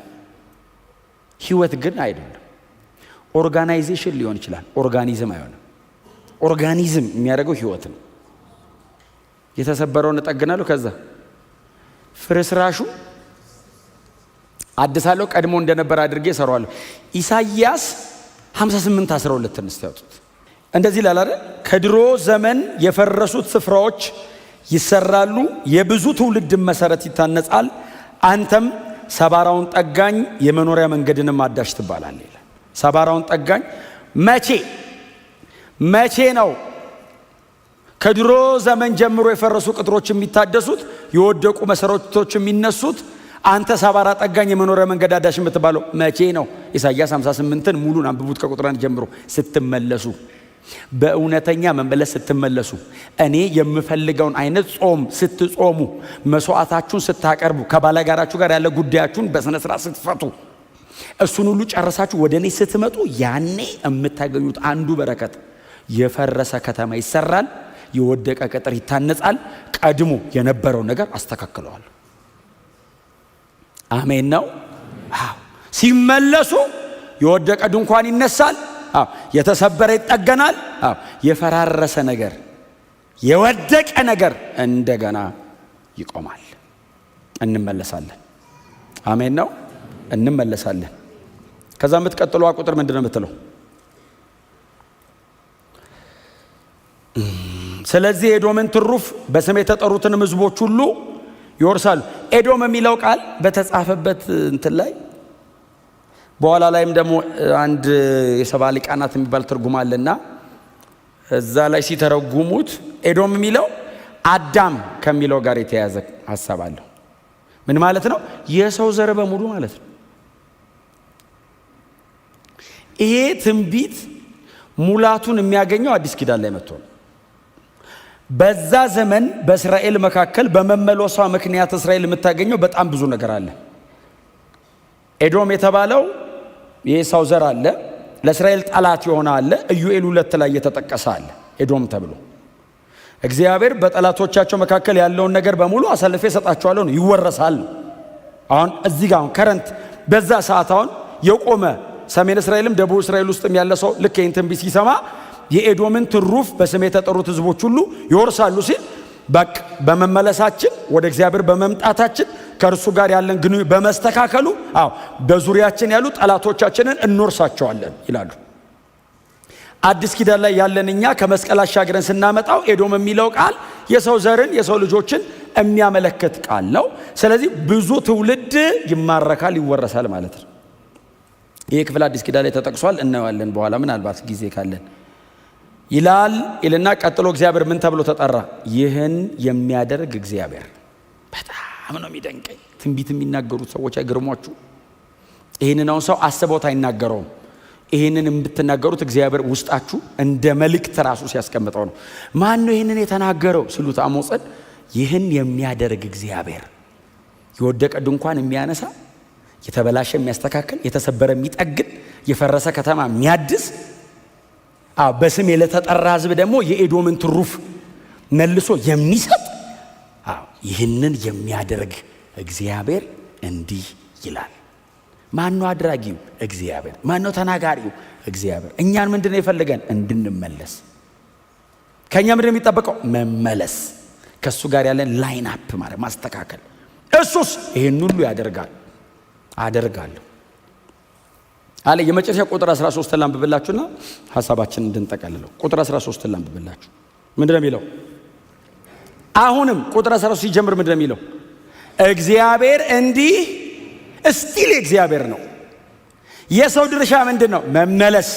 [SPEAKER 1] ህይወት ግን አይደለም። Organization ሊሆን ይችላል፣ organism አይሆንም። Organism የሚያደርገው ህይወት ነው። የተሰበረውን እጠግናለሁ፣ ከዛ ፍርስራሹ አድሳለሁ፣ ቀድሞ እንደነበር አድርጌ እሰራዋለሁ። ኢሳይያስ 58:12 እስቲ ያውጡት። እንደዚህ ይላል አይደል? ከድሮ ዘመን የፈረሱት ስፍራዎች ይሰራሉ፣ የብዙ ትውልድ መሰረት ይታነጻል። አንተም ሰባራውን ጠጋኝ የመኖሪያ መንገድንም አዳሽ ትባላለህ ይላል። ሰባራውን ጠጋኝ መቼ መቼ ነው ከድሮ ዘመን ጀምሮ የፈረሱ ቅጥሮች የሚታደሱት፣ የወደቁ መሰረቶች የሚነሱት? አንተ ሰባራ ጠጋኝ የመኖሪያ መንገድ አዳሽ የምትባለው መቼ ነው? ኢሳይያስ 58ን ሙሉን አንብቡት ከቁጥር 1 ጀምሮ። ስትመለሱ፣ በእውነተኛ መመለስ ስትመለሱ፣ እኔ የምፈልገውን አይነት ጾም ስትጾሙ፣ መስዋዕታችሁን ስታቀርቡ፣ ከባላጋራችሁ ጋር ያለ ጉዳያችሁን በስነ ስርዓት ስትፈቱ፣ እሱን ሁሉ ጨርሳችሁ ወደ እኔ ስትመጡ ያኔ የምታገኙት አንዱ በረከት የፈረሰ ከተማ ይሰራል፣ የወደቀ ቅጥር ይታነጻል፣ ቀድሞ የነበረውን ነገር አስተካክለዋል። አሜን ነው። አዎ፣ ሲመለሱ የወደቀ ድንኳን ይነሳል። አዎ፣ የተሰበረ ይጠገናል። አዎ፣ የፈራረሰ ነገር የወደቀ ነገር እንደገና ይቆማል። እንመለሳለን። አሜን ነው። እንመለሳለን። ከዛ የምትቀጥለው ቁጥር ምንድነው የምትለው? ስለዚህ ኤዶምን ትሩፍ በስሜ የተጠሩትንም ሕዝቦች ሁሉ ይወርሳሉ። ኤዶም የሚለው ቃል በተጻፈበት እንትን ላይ በኋላ ላይም ደግሞ አንድ የሰባ ሊቃናት የሚባል ትርጉም አለና እዛ ላይ ሲተረጉሙት ኤዶም የሚለው አዳም ከሚለው ጋር የተያያዘ ሐሳብ አለው። ምን ማለት ነው? የሰው ዘር በሙሉ ማለት ነው። ይሄ ትንቢት ሙላቱን የሚያገኘው አዲስ ኪዳን ላይ መጥቶ ነው። በዛ ዘመን በእስራኤል መካከል በመመለሷ ምክንያት እስራኤል የምታገኘው በጣም ብዙ ነገር አለ። ኤዶም የተባለው የኤሳው ዘር አለ፣ ለእስራኤል ጠላት የሆነ አለ። ኢዩኤል 2 ላይ የተጠቀሰ አለ ኤዶም ተብሎ። እግዚአብሔር በጠላቶቻቸው መካከል ያለውን ነገር በሙሉ አሳልፌ እሰጣቸዋለሁ ነው፣ ይወረሳል። አሁን እዚህ ጋር አሁን current በዛ ሰዓት አሁን የቆመ ሰሜን እስራኤልም ደቡብ እስራኤል ውስጥም ያለ ሰው ልክ ይህን ትንቢት ሲሰማ የኤዶምን ትሩፍ በስሜ የተጠሩት ሕዝቦች ሁሉ ይወርሳሉ ሲል፣ በቃ በመመለሳችን፣ ወደ እግዚአብሔር በመምጣታችን፣ ከእርሱ ጋር ያለን ግንኙነት በመስተካከሉ፣ አዎ በዙሪያችን ያሉ ጠላቶቻችንን እንወርሳቸዋለን ይላሉ። አዲስ ኪዳን ላይ ያለን እኛ ከመስቀል አሻግረን ስናመጣው ኤዶም የሚለው ቃል የሰው ዘርን፣ የሰው ልጆችን የሚያመለክት ቃል ነው። ስለዚህ ብዙ ትውልድ ይማረካል፣ ይወረሳል ማለት ነው። ይህ ክፍል አዲስ ኪዳን ላይ ተጠቅሷል፣ እናየዋለን በኋላ ምናልባት ጊዜ ካለን። ይላል ይልና ቀጥሎ እግዚአብሔር ምን ተብሎ ተጠራ? ይህን የሚያደርግ እግዚአብሔር። በጣም ነው የሚደንቀኝ። ትንቢት የሚናገሩት ሰዎች አይገርሟችሁ? ይህንን አሁን ሰው አስቦት አይናገረውም። ይህንን የምትናገሩት እግዚአብሔር ውስጣችሁ እንደ መልእክት ራሱ ሲያስቀምጠው ነው። ማን ነው ይህንን የተናገረው ሲሉት አሞጽን ይህን የሚያደርግ እግዚአብሔር፣ የወደቀ ድንኳን የሚያነሳ፣ የተበላሸ የሚያስተካክል፣ የተሰበረ የሚጠግን፣ የፈረሰ ከተማ የሚያድስ፣ በስሜ ለተጠራ ሕዝብ ደግሞ የኤዶምን ትሩፍ መልሶ የሚሰጥ፣ ይህንን የሚያደርግ እግዚአብሔር እንዲህ ይላል። ማን ነው አድራጊው? እግዚአብሔር። ማን ነው ተናጋሪው? እግዚአብሔር። እኛን ምንድን ነው የፈለገን? እንድንመለስ። ከእኛ ምንድን ነው የሚጠበቀው? መመለስ። ከእሱ ጋር ያለን line up ማለት ማስተካከል። እሱስ ይህን ሁሉ ያደርጋል፣ አደርጋለሁ አለ። የመጨረሻ ቁጥር 13 ላንብብላችሁና ሀሳባችንን እንድንጠቀልለው። ቁጥር 13 ላንብብላችሁ። ምንድን ነው የሚለው? አሁንም ቁጥር 13 ሲጀምር ምንድን ነው የሚለው? እግዚአብሔር እንዲህ፣ still እግዚአብሔር ነው። የሰው ድርሻ ምንድን ነው? መመለስ፣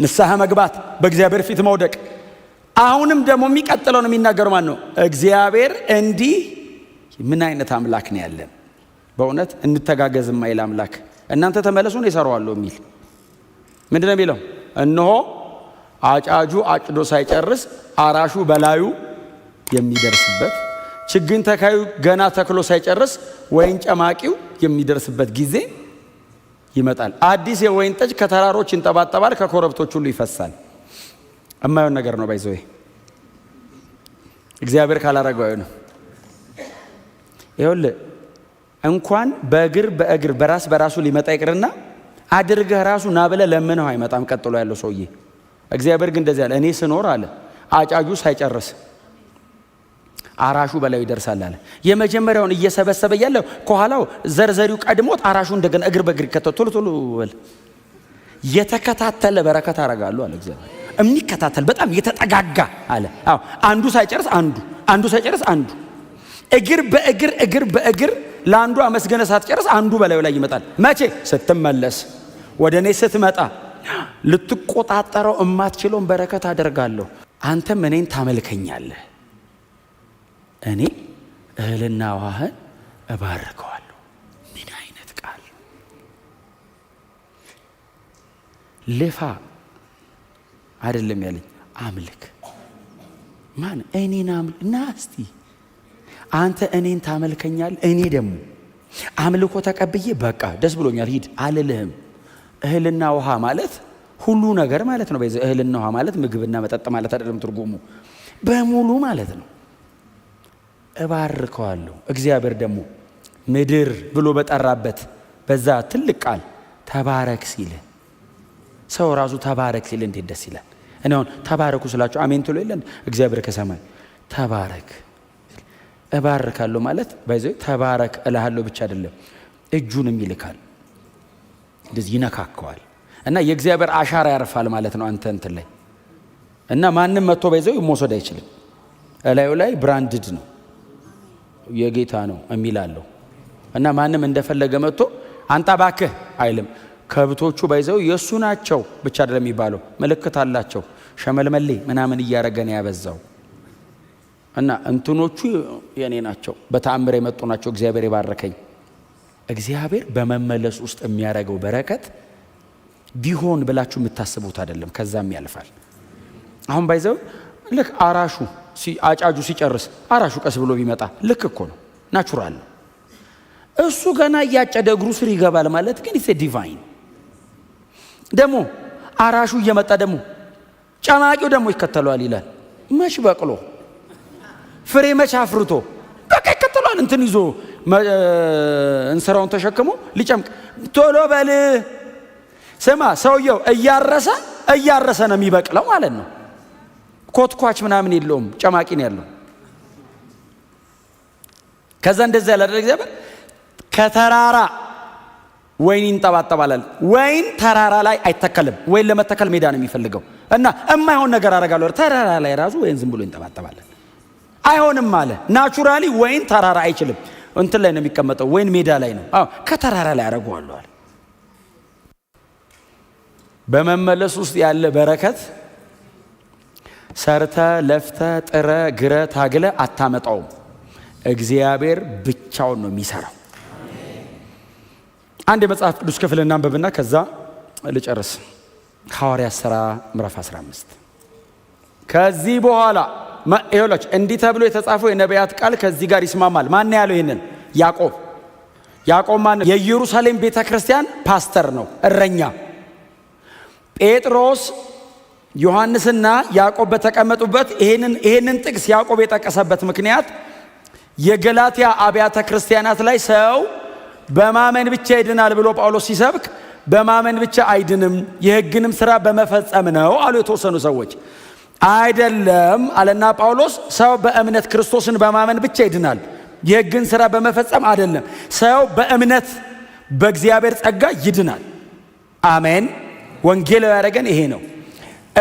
[SPEAKER 1] ንስሐ መግባት፣ በእግዚአብሔር ፊት መውደቅ። አሁንም ደግሞ የሚቀጥለው ነው የሚናገረው ማን ነው? እግዚአብሔር እንዲህ። ምን አይነት አምላክ ነው ያለን? በእውነት እንተጋገዝ የማይል አምላክ፣ እናንተ ተመለሱ እኔ እሰራዋለሁ የሚል። ምንድን ነው የሚለው? እነሆ አጫጁ አጭዶ ሳይጨርስ አራሹ በላዩ የሚደርስበት፣ ችግኝ ተካዩ ገና ተክሎ ሳይጨርስ ወይን ጨማቂው የሚደርስበት ጊዜ ይመጣል። አዲስ የወይን ጠጅ ከተራሮች ይንጠባጠባል፣ ከኮረብቶች ሁሉ ይፈሳል። እማይሆን ነገር ነው። By the way እግዚአብሔር ካላረገው አይሆንም። ይኸውልህ እንኳን በእግር በእግር በራስ በራሱ ሊመጣ ይቅርና አድርገህ ራሱ ና ብለህ ለምነው አይመጣም። ቀጥሎ ያለው ሰውዬ እግዚአብሔር ግን እንደዚህ አለ። እኔ ስኖር አለ፣ አጫጁ ሳይጨርስ አራሹ በላዩ ይደርሳል አለ። የመጀመሪያውን እየሰበሰበ እያለ ከኋላው ዘርዘሪው ቀድሞት አራሹ እንደገና እግር በእግር ይከተል፣ ቶሎ ቶሎ በል፣ የተከታተለ በረከት አረጋለሁ አለ እግዚአብሔር። የሚከታተል፣ በጣም የተጠጋጋ አለ። አዎ አንዱ ሳይጨርስ አንዱ፣ አንዱ ሳይጨርስ አንዱ፣ እግር በእግር እግር በእግር፣ ለአንዱ አመስግነህ ሳትጨርስ አንዱ በላዩ ላይ ይመጣል። መቼ? ስትመለስ፣ ወደ እኔ ስትመጣ ልትቆጣጠረው እማትችለውን በረከት አደርጋለሁ። አንተም እኔን ታመልከኛለህ፣ እኔ እህልና ውሃህን እባርከዋለሁ። ምን አይነት ቃል! ልፋ አይደለም ያለኝ፣ አምልክ። ማን? እኔን አምልክ። ና እስቲ አንተ እኔን ታመልከኛለህ፣ እኔ ደግሞ አምልኮ ተቀብዬ በቃ ደስ ብሎኛል ሂድ አልልህም። እህልና ውሃ ማለት ሁሉ ነገር ማለት ነው። በዚህ እህልና ውሃ ማለት ምግብና መጠጥ ማለት አይደለም፣ ትርጉሙ በሙሉ ማለት ነው። እባርከዋለሁ። እግዚአብሔር ደግሞ ምድር ብሎ በጠራበት በዛ ትልቅ ቃል ተባረክ ሲል፣ ሰው ራሱ ተባረክ ሲል እንዴት ደስ ይላል። እኔ አሁን ተባረኩ ስላችሁ አሜን ትሎ የለን? እግዚአብሔር ከሰማይ ተባረክ፣ እባርካለሁ ማለት by the way ተባረክ እልሃለሁ ብቻ አይደለም፣ እጁንም ይልካል፣ እንደዚህ ይነካከዋል እና የእግዚአብሔር አሻራ ያርፋል ማለት ነው አንተ እንትን ላይ። እና ማንም መጥቶ by the way መውሰድ አይችልም። እላዩ ላይ branded ነው፣ የጌታ ነው የሚላለው እና ማንም እንደፈለገ መጥቶ አንጣ ባክህ አይልም። ከብቶቹ by the way የእሱ ናቸው ብቻ አይደለም የሚባለው፣ ምልክት አላቸው። ሸመልመሌ ምናምን እያረገ ነው ያበዛው። እና እንትኖቹ የኔ ናቸው፣ በተአምር የመጡ ናቸው፣ እግዚአብሔር የባረከኝ። እግዚአብሔር በመመለስ ውስጥ የሚያደርገው በረከት ቢሆን ብላችሁ የምታስቡት አይደለም፣ ከዛም ያልፋል። አሁን by the way ልክ አራሹ አጫጁ ሲጨርስ አራሹ ቀስ ብሎ ቢመጣ ልክ እኮ ነው፣ natural ነው። እሱ ገና እያጨደ እግሩ ስር ይገባል ማለት ግን it's divine። ደግሞ አራሹ እየመጣ ደግሞ ጨማቂው ደግሞ ይከተለዋል ይላል። መች በቅሎ ፍሬ መች አፍርቶ በቃ ይከተሏል። እንትን ይዞ እንስራውን ተሸክሞ ሊጨምቅ ቶሎ በል። ስማ፣ ሰውየው እያረሰ እያረሰ ነው የሚበቅለው ማለት ነው። ኮትኳች ምናምን የለውም፣ ጨማቂ ነው ያለው። ከዛ እንደዛ ያለ እግዚአብሔር ከተራራ ወይን ይንጠባጠባል። ወይን ተራራ ላይ አይተከልም። ወይን ለመተከል ሜዳ ነው የሚፈልገው እና እማይሆን ነገር አደርጋለሁ። ተራራ ላይ ራሱ ወይን ዝም ብሎ ይንጠባጠባል። አይሆንም አለ። Naturally ወይን ተራራ አይችልም። እንትን ላይ ነው የሚቀመጠው። ወይን ሜዳ ላይ ነው። አዎ፣ ከተራራ ላይ አደርገዋለሁ አለ። በመመለስ ውስጥ ያለ በረከት ሰርተ፣ ለፍተ፣ ጥረ፣ ግረ፣ ታግለ አታመጣውም። እግዚአብሔር ብቻውን ነው የሚሰራው። አንድ የመጽሐፍ ቅዱስ ክፍል እናንብብና ከዛ ልጨርስ። ሐዋርያት ሥራ ምዕራፍ 15። ከዚህ በኋላ ይኸውላችሁ እንዲህ ተብሎ የተጻፈው የነቢያት ቃል ከዚህ ጋር ይስማማል። ማን ያለው ይህንን? ያዕቆብ። ያዕቆብ ማን? የኢየሩሳሌም ቤተ ክርስቲያን ፓስተር ነው፣ እረኛ። ጴጥሮስ፣ ዮሐንስና ያዕቆብ በተቀመጡበት ይሄንን ጥቅስ ያዕቆብ የጠቀሰበት ምክንያት የገላትያ አብያተ ክርስቲያናት ላይ ሰው በማመን ብቻ ይድናል ብሎ ጳውሎስ ሲሰብክ በማመን ብቻ አይድንም፣ የሕግንም ስራ በመፈጸም ነው አሉ የተወሰኑ ሰዎች። አይደለም አለና ጳውሎስ፣ ሰው በእምነት ክርስቶስን በማመን ብቻ ይድናል፣ የሕግን ስራ በመፈጸም አይደለም። ሰው በእምነት በእግዚአብሔር ጸጋ ይድናል። አሜን። ወንጌላዊ ያደረገን ይሄ ነው።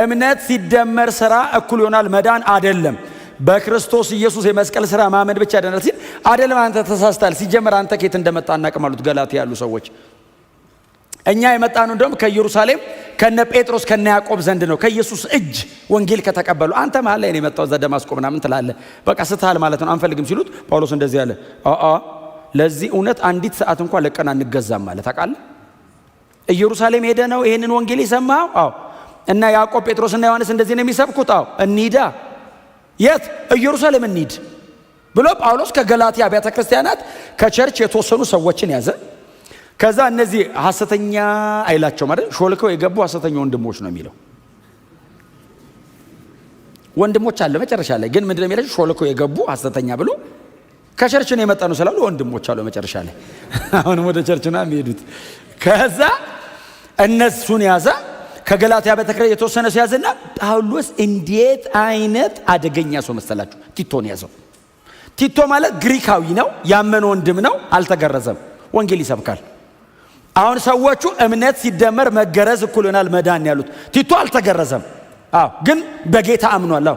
[SPEAKER 1] እምነት ሲደመር ስራ እኩል ይሆናል መዳን አይደለም። በክርስቶስ ኢየሱስ የመስቀል ስራ ማመን ብቻ ያድናል ሲል አይደለም፣ አንተ ተሳስተሃል። ሲጀመር አንተ ከየት እንደመጣ አናውቅም አሉት ገላትያ ያሉ ሰዎች። እኛ የመጣነው እንደውም ከኢየሩሳሌም ከነ ጴጥሮስ ከነ ያዕቆብ ዘንድ ነው፣ ከኢየሱስ እጅ ወንጌል ከተቀበሉ። አንተ መሀል ላይ ነው የመጣው፣ እዛ ደማስቆ ምናምን ትላለህ። በቃ ስተሃል ማለት ነው፣ አንፈልግም ሲሉት ጳውሎስ እንደዚህ አለ፣ አአ ለዚህ እውነት አንዲት ሰዓት እንኳን ለቀን አንገዛም ማለት ታውቃለህ። ኢየሩሳሌም ሄደ ነው ይሄንን ወንጌል የሰማኸው? አዎ። እና ያዕቆብ፣ ጴጥሮስና ዮሐንስ እንደዚህ ነው የሚሰብኩት? አዎ። እንሂዳ። የት? ኢየሩሳሌም እንሂድ ብሎ ጳውሎስ ከገላትያ አብያተ ክርስቲያናት ከ church የተወሰኑ ሰዎችን ያዘ። ከዛ እነዚህ ሐሰተኛ አይላቸው ማለት ሾልከው የገቡ ሐሰተኛ ወንድሞች ነው የሚለው። ወንድሞች አለ መጨረሻ ላይ ግን ምንድነው የሚላቸው? ሾልከው የገቡ ሐሰተኛ ብሎ ከ church ነው የመጣ ነው ስላሉ ወንድሞች አሉ መጨረሻ ላይ። አሁንም ወደ church ነው የሚሄዱት። ከዛ እነሱን ያዘ። ከገላትያ ቤተ ክርስቲያን የተወሰነ ሰው ያዘና ጳውሎስ እንዴት አይነት አደገኛ ሰው መሰላችሁ? ቲቶን ያዘው። ቲቶ ማለት ግሪካዊ ነው፣ ያመነ ወንድም ነው፣ አልተገረዘም፣ ወንጌል ይሰብካል። አሁን ሰዎቹ እምነት ሲደመር መገረዝ እኩል ይሆናል መዳን ያሉት። ቲቶ አልተገረዘም፣ አዎ፣ ግን በጌታ አምኗል። አዎ፣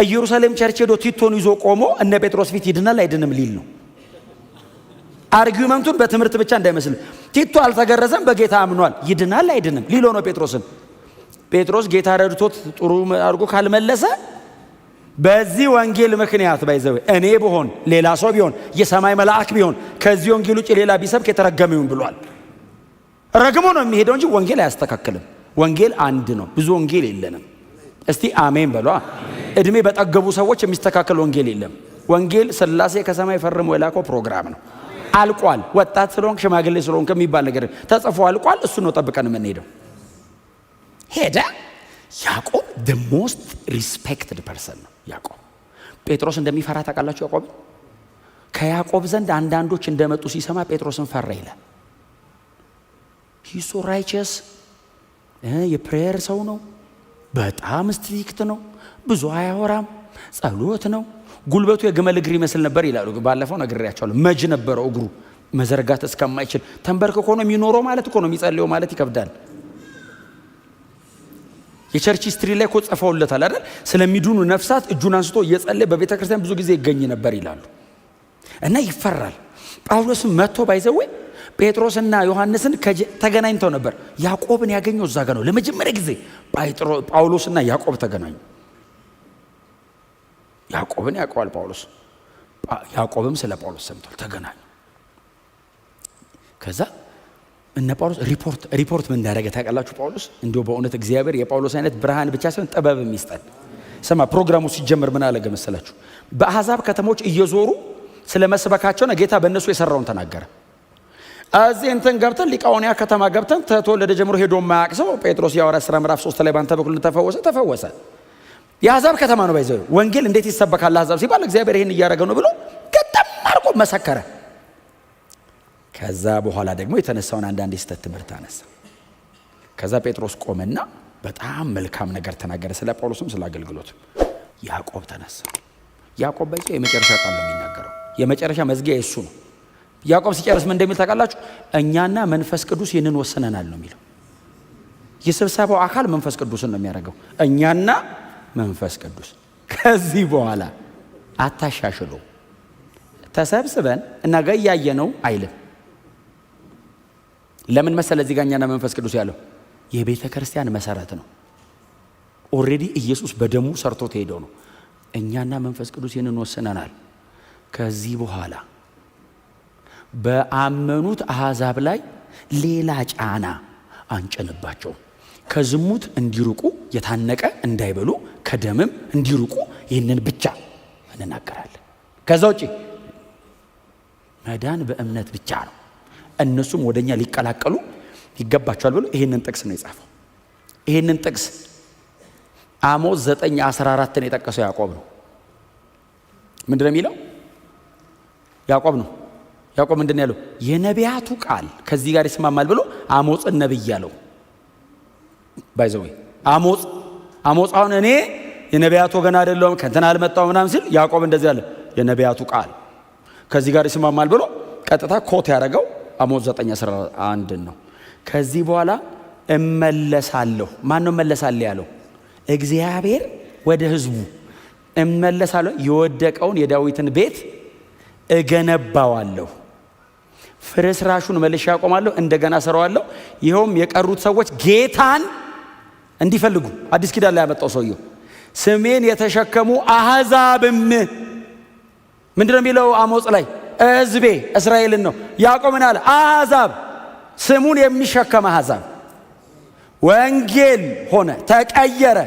[SPEAKER 1] ኢየሩሳሌም church ሄዶ ቲቶን ይዞ ቆሞ እነ ጴጥሮስ ፊት ይድናል አይድንም ሊል ነው። Argument ኡን በትምህርት ብቻ እንዳይመስል። ቲቶ አልተገረዘም፣ በጌታ አምኗል፣ ይድናል አይድንም ሊለው ነው ጴጥሮስን። ጴጥሮስ ጌታ ረድቶት ጥሩ አድርጎ ካልመለሰ በዚህ ወንጌል ምክንያት by the way እኔ ብሆን፣ ሌላ ሰው ቢሆን፣ የሰማይ መልአክ ቢሆን ከዚህ ወንጌል ውጭ ሌላ ቢሰብክ የተረገመ ይሁን ብሏል። ረግሞ ነው የሚሄደው እንጂ ወንጌል አያስተካክልም። ወንጌል አንድ ነው፣ ብዙ ወንጌል የለንም። እስቲ አሜን በሏ። እድሜ በጠገቡ ሰዎች የሚስተካከል ወንጌል የለም። ወንጌል ስላሴ ከሰማይ ፈርሞ የላከው ፕሮግራም ነው። አልቋል። ወጣት ስለሆንክ፣ ሽማግሌ ስለሆንክ የሚባል ነገር ተጽፎ አልቋል። እሱ ነው ጠብቀን የምንሄደው። ሄደ። ያዕቆብ the most respected person ነው። ያዕቆብ ጴጥሮስ እንደሚፈራ ታውቃላችሁ። ያዕቆብ ከያዕቆብ ዘንድ አንዳንዶች እንደመጡ ሲሰማ ጴጥሮስን ፈራ ይላል። He's so righteous፣ የ prayer ሰው ነው። በጣም strict ነው። ብዙ አያወራም። ጸሎት ነው። ጉልበቱ የግመል እግር ይመስል ነበር ይላሉ። ባለፈው ነግሬያቸዋለሁ። መጅ ነበረው እግሩ መዘርጋት እስከማይችል ተንበርክኮ ነው የሚኖረው ማለት እኮ ነው። የሚጸልየው ማለት ይከብዳል። የ church history ላይ እኮ ጽፈውለታል አይደል? ስለሚድኑ ነፍሳት እጁን አንስቶ እየጸለየ በቤተ ክርስቲያን ብዙ ጊዜ ይገኝ ነበር ይላሉ። እና ይፈራል። ጳውሎስም መጥቶ by the way ጴጥሮስና ዮሐንስን ተገናኝተው ነበር። ያዕቆብን ያገኘው እዛ ጋ ነው። ለመጀመሪያ ጊዜ ጳውሎስና ያዕቆብ ተገናኙ። ያዕቆብን ያውቀዋል ጳውሎስ፣ ያዕቆብም ስለ ጳውሎስ ሰምቷል። ተገናኙ። ከዛ እነ ጳውሎስ ሪፖርት ምን እንዳደረገ ታውቃላችሁ? ጳውሎስ እንዲሁ በእውነት እግዚአብሔር የጳውሎስ አይነት ብርሃን ብቻ ሳይሆን ጥበብ ይስጠን። ስማ፣ ፕሮግራሙ ሲጀምር ምን አለ መሰላችሁ? በአሕዛብ ከተሞች እየዞሩ ስለ መስበካቸውና ጌታ በእነሱ የሰራውን ተናገረ። እዚህ እንትን ገብተን ሊቃኦንያ ከተማ ገብተን ተተወለደ ጀምሮ ሄዶ የማያውቅ ሰው ጴጥሮስ የሐዋርያት ሥራ ምዕራፍ 3 ላይ ባንተ በኩል ተፈወሰ ተፈወሰ። የአሕዛብ ከተማ ነው። By the way ወንጌል እንዴት ይሰበካል ለአሕዛብ ሲባል እግዚአብሔር ይህን እያደረገ ነው ብሎ ገጠም አድርጎ መሰከረ። ከዛ በኋላ ደግሞ የተነሳውን አንዳንድ የስህተት ትምህርት አነሳ። ከዛ ጴጥሮስ ቆመና በጣም መልካም ነገር ተናገረ፣ ስለ ጳውሎስም ስለ አገልግሎትም። ያዕቆብ ተነሳ። ያዕቆብ by the way የመጨረሻ ቃል ነው የሚናገረው። የመጨረሻ መዝጊያ የሱ ነው። ያዕቆብ ሲጨርስ ምን እንደሚል ታውቃላችሁ? እኛና መንፈስ ቅዱስ ይህንን ወስነናል ነው የሚለው። የስብሰባው አካል መንፈስ ቅዱስን ነው የሚያደርገው። እኛና መንፈስ ቅዱስ ከዚህ በኋላ አታሻሽሉ፣ ተሰብስበን ነገ እያየ ነው አይልም። ለምን መሰለ እዚህ ጋር እኛና መንፈስ ቅዱስ ያለው? የቤተ ክርስቲያን መሰረት ነው። Already ኢየሱስ በደሙ ሰርቶት ሄደው ነው። እኛና መንፈስ ቅዱስ ይህንን ወስነናል። ከዚህ በኋላ በአመኑት አሕዛብ ላይ ሌላ ጫና አንጭንባቸውም። ከዝሙት እንዲርቁ፣ የታነቀ እንዳይበሉ፣ ከደምም እንዲርቁ ይህንን ብቻ እንናገራለን። ከዛ ውጪ መዳን በእምነት ብቻ ነው። እነሱም ወደኛ ሊቀላቀሉ ይገባቸዋል ብሎ ይህንን ጥቅስ ነው የጻፈው። ይህንን ጥቅስ አሞጽ 9:14ን የጠቀሰው ያዕቆብ ነው። ምንድን ነው የሚለው? ያዕቆብ ነው። ያዕቆብ ምንድን ነው ያለው? የነቢያቱ ቃል ከዚህ ጋር ይስማማል ብሎ አሞጽን ነብይ ያለው። By the way አሞጽ አሁን እኔ የነቢያቱ ወገን አይደለሁም፣ ከእንትና አልመጣሁም ምናምን ሲል ያዕቆብ እንደዚህ አለ። የነቢያቱ ቃል ከዚህ ጋር ይስማማል ብሎ ቀጥታ quote ያደረገው አሞጽ 9:11 ነው። ከዚህ በኋላ እመለሳለሁ። ማን ነው እመለሳለሁ ያለው? እግዚአብሔር ወደ ህዝቡ እመለሳለሁ፣ የወደቀውን የዳዊትን ቤት እገነባዋለሁ፣ ፍርስራሹን መልሼ አቆማለሁ፣ እንደገና ሰራዋለሁ። ይኸውም የቀሩት ሰዎች ጌታን እንዲፈልጉ፣ አዲስ ኪዳን ላይ ያመጣው ሰውየው፣ ስሜን የተሸከሙ አሕዛብም። ምንድን ነው የሚለው አሞጽ ላይ? ሕዝቤ እስራኤልን ነው። ያዕቆብ ምን አለ? አሕዛብ፣ ስሙን የሚሸከም አሕዛብ። ወንጌል ሆነ፣ ተቀየረ።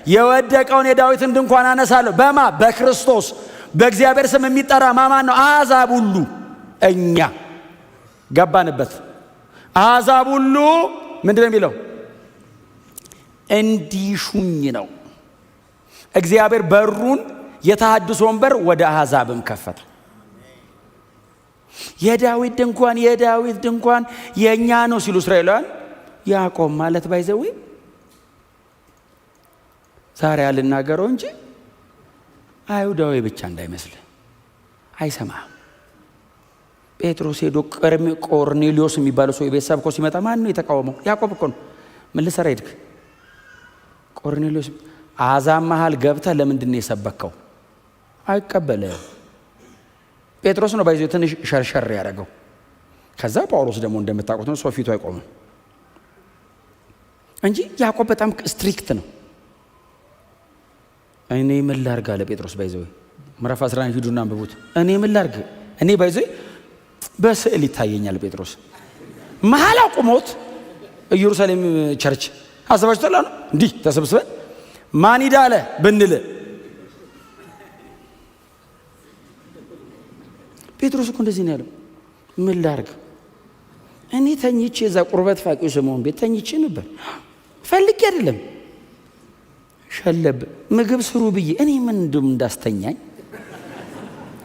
[SPEAKER 1] የወደቀውን የዳዊትን ድንኳን አነሳለሁ። በማ? በክርስቶስ። በእግዚአብሔር ስም የሚጠራ ማማን ነው? አሕዛብ ሁሉ። እኛ ገባንበት። አሕዛብ ሁሉ ምንድን ነው የሚለው? እንዲሹኝ ነው። እግዚአብሔር በሩን፣ የተሃድሶን በር ወደ አሕዛብም ከፈተ። የዳዊት ድንኳን፣ የዳዊት ድንኳን የእኛ ነው ሲሉ እስራኤላውያን፣ ያዕቆብ ማለት by the way ዛሬ አልናገረው እንጂ አይሁዳዊ ብቻ እንዳይመስል፣ አይሰማም። ጴጥሮስ ሄዶ ቆርኔሊዮስ የሚባለው ሰው ቤት ሰብኮ ሲመጣ ማን ነው የተቃወመው? ያዕቆብ እኮ ነው። ምን ልሰራ ሄድክ? ቆርኔሊዮስ አሕዛብ መሃል ገብተህ ለምንድን ነው የሰበከው? አይቀበልም። ጴጥሮስ ነው by the way ትንሽ ሸርሸር ያደረገው። ከዛ ጳውሎስ ደግሞ እንደምታውቁት ነው፣ ሰው ፊቱ አይቆምም እንጂ ያዕቆብ በጣም strict ነው። እኔ ምን ላርግ አለ ጴጥሮስ። By the way ምዕራፍ 11 ሂዱና አንብቡት። እኔ ምን ላርግ? እኔ by the way በስዕል ይታየኛል። ጴጥሮስ መሀል አቁሞት ኢየሩሳሌም church አስባችኋል? ነው እንዲህ ተሰብስበን ማን ይዳለ ብንል ጴጥሮስ እኮ እንደዚህ ነው ያለው። ምን ላርግ? እኔ ተኝቼ እዛ ቁርበት ፋቂው ስምዖን ቤት ተኝቼ ነበር። ፈልጌ አይደለም፣ ሸለብ ምግብ ስሩ ብዬ እኔ ምን እንደም እንዳስተኛኝ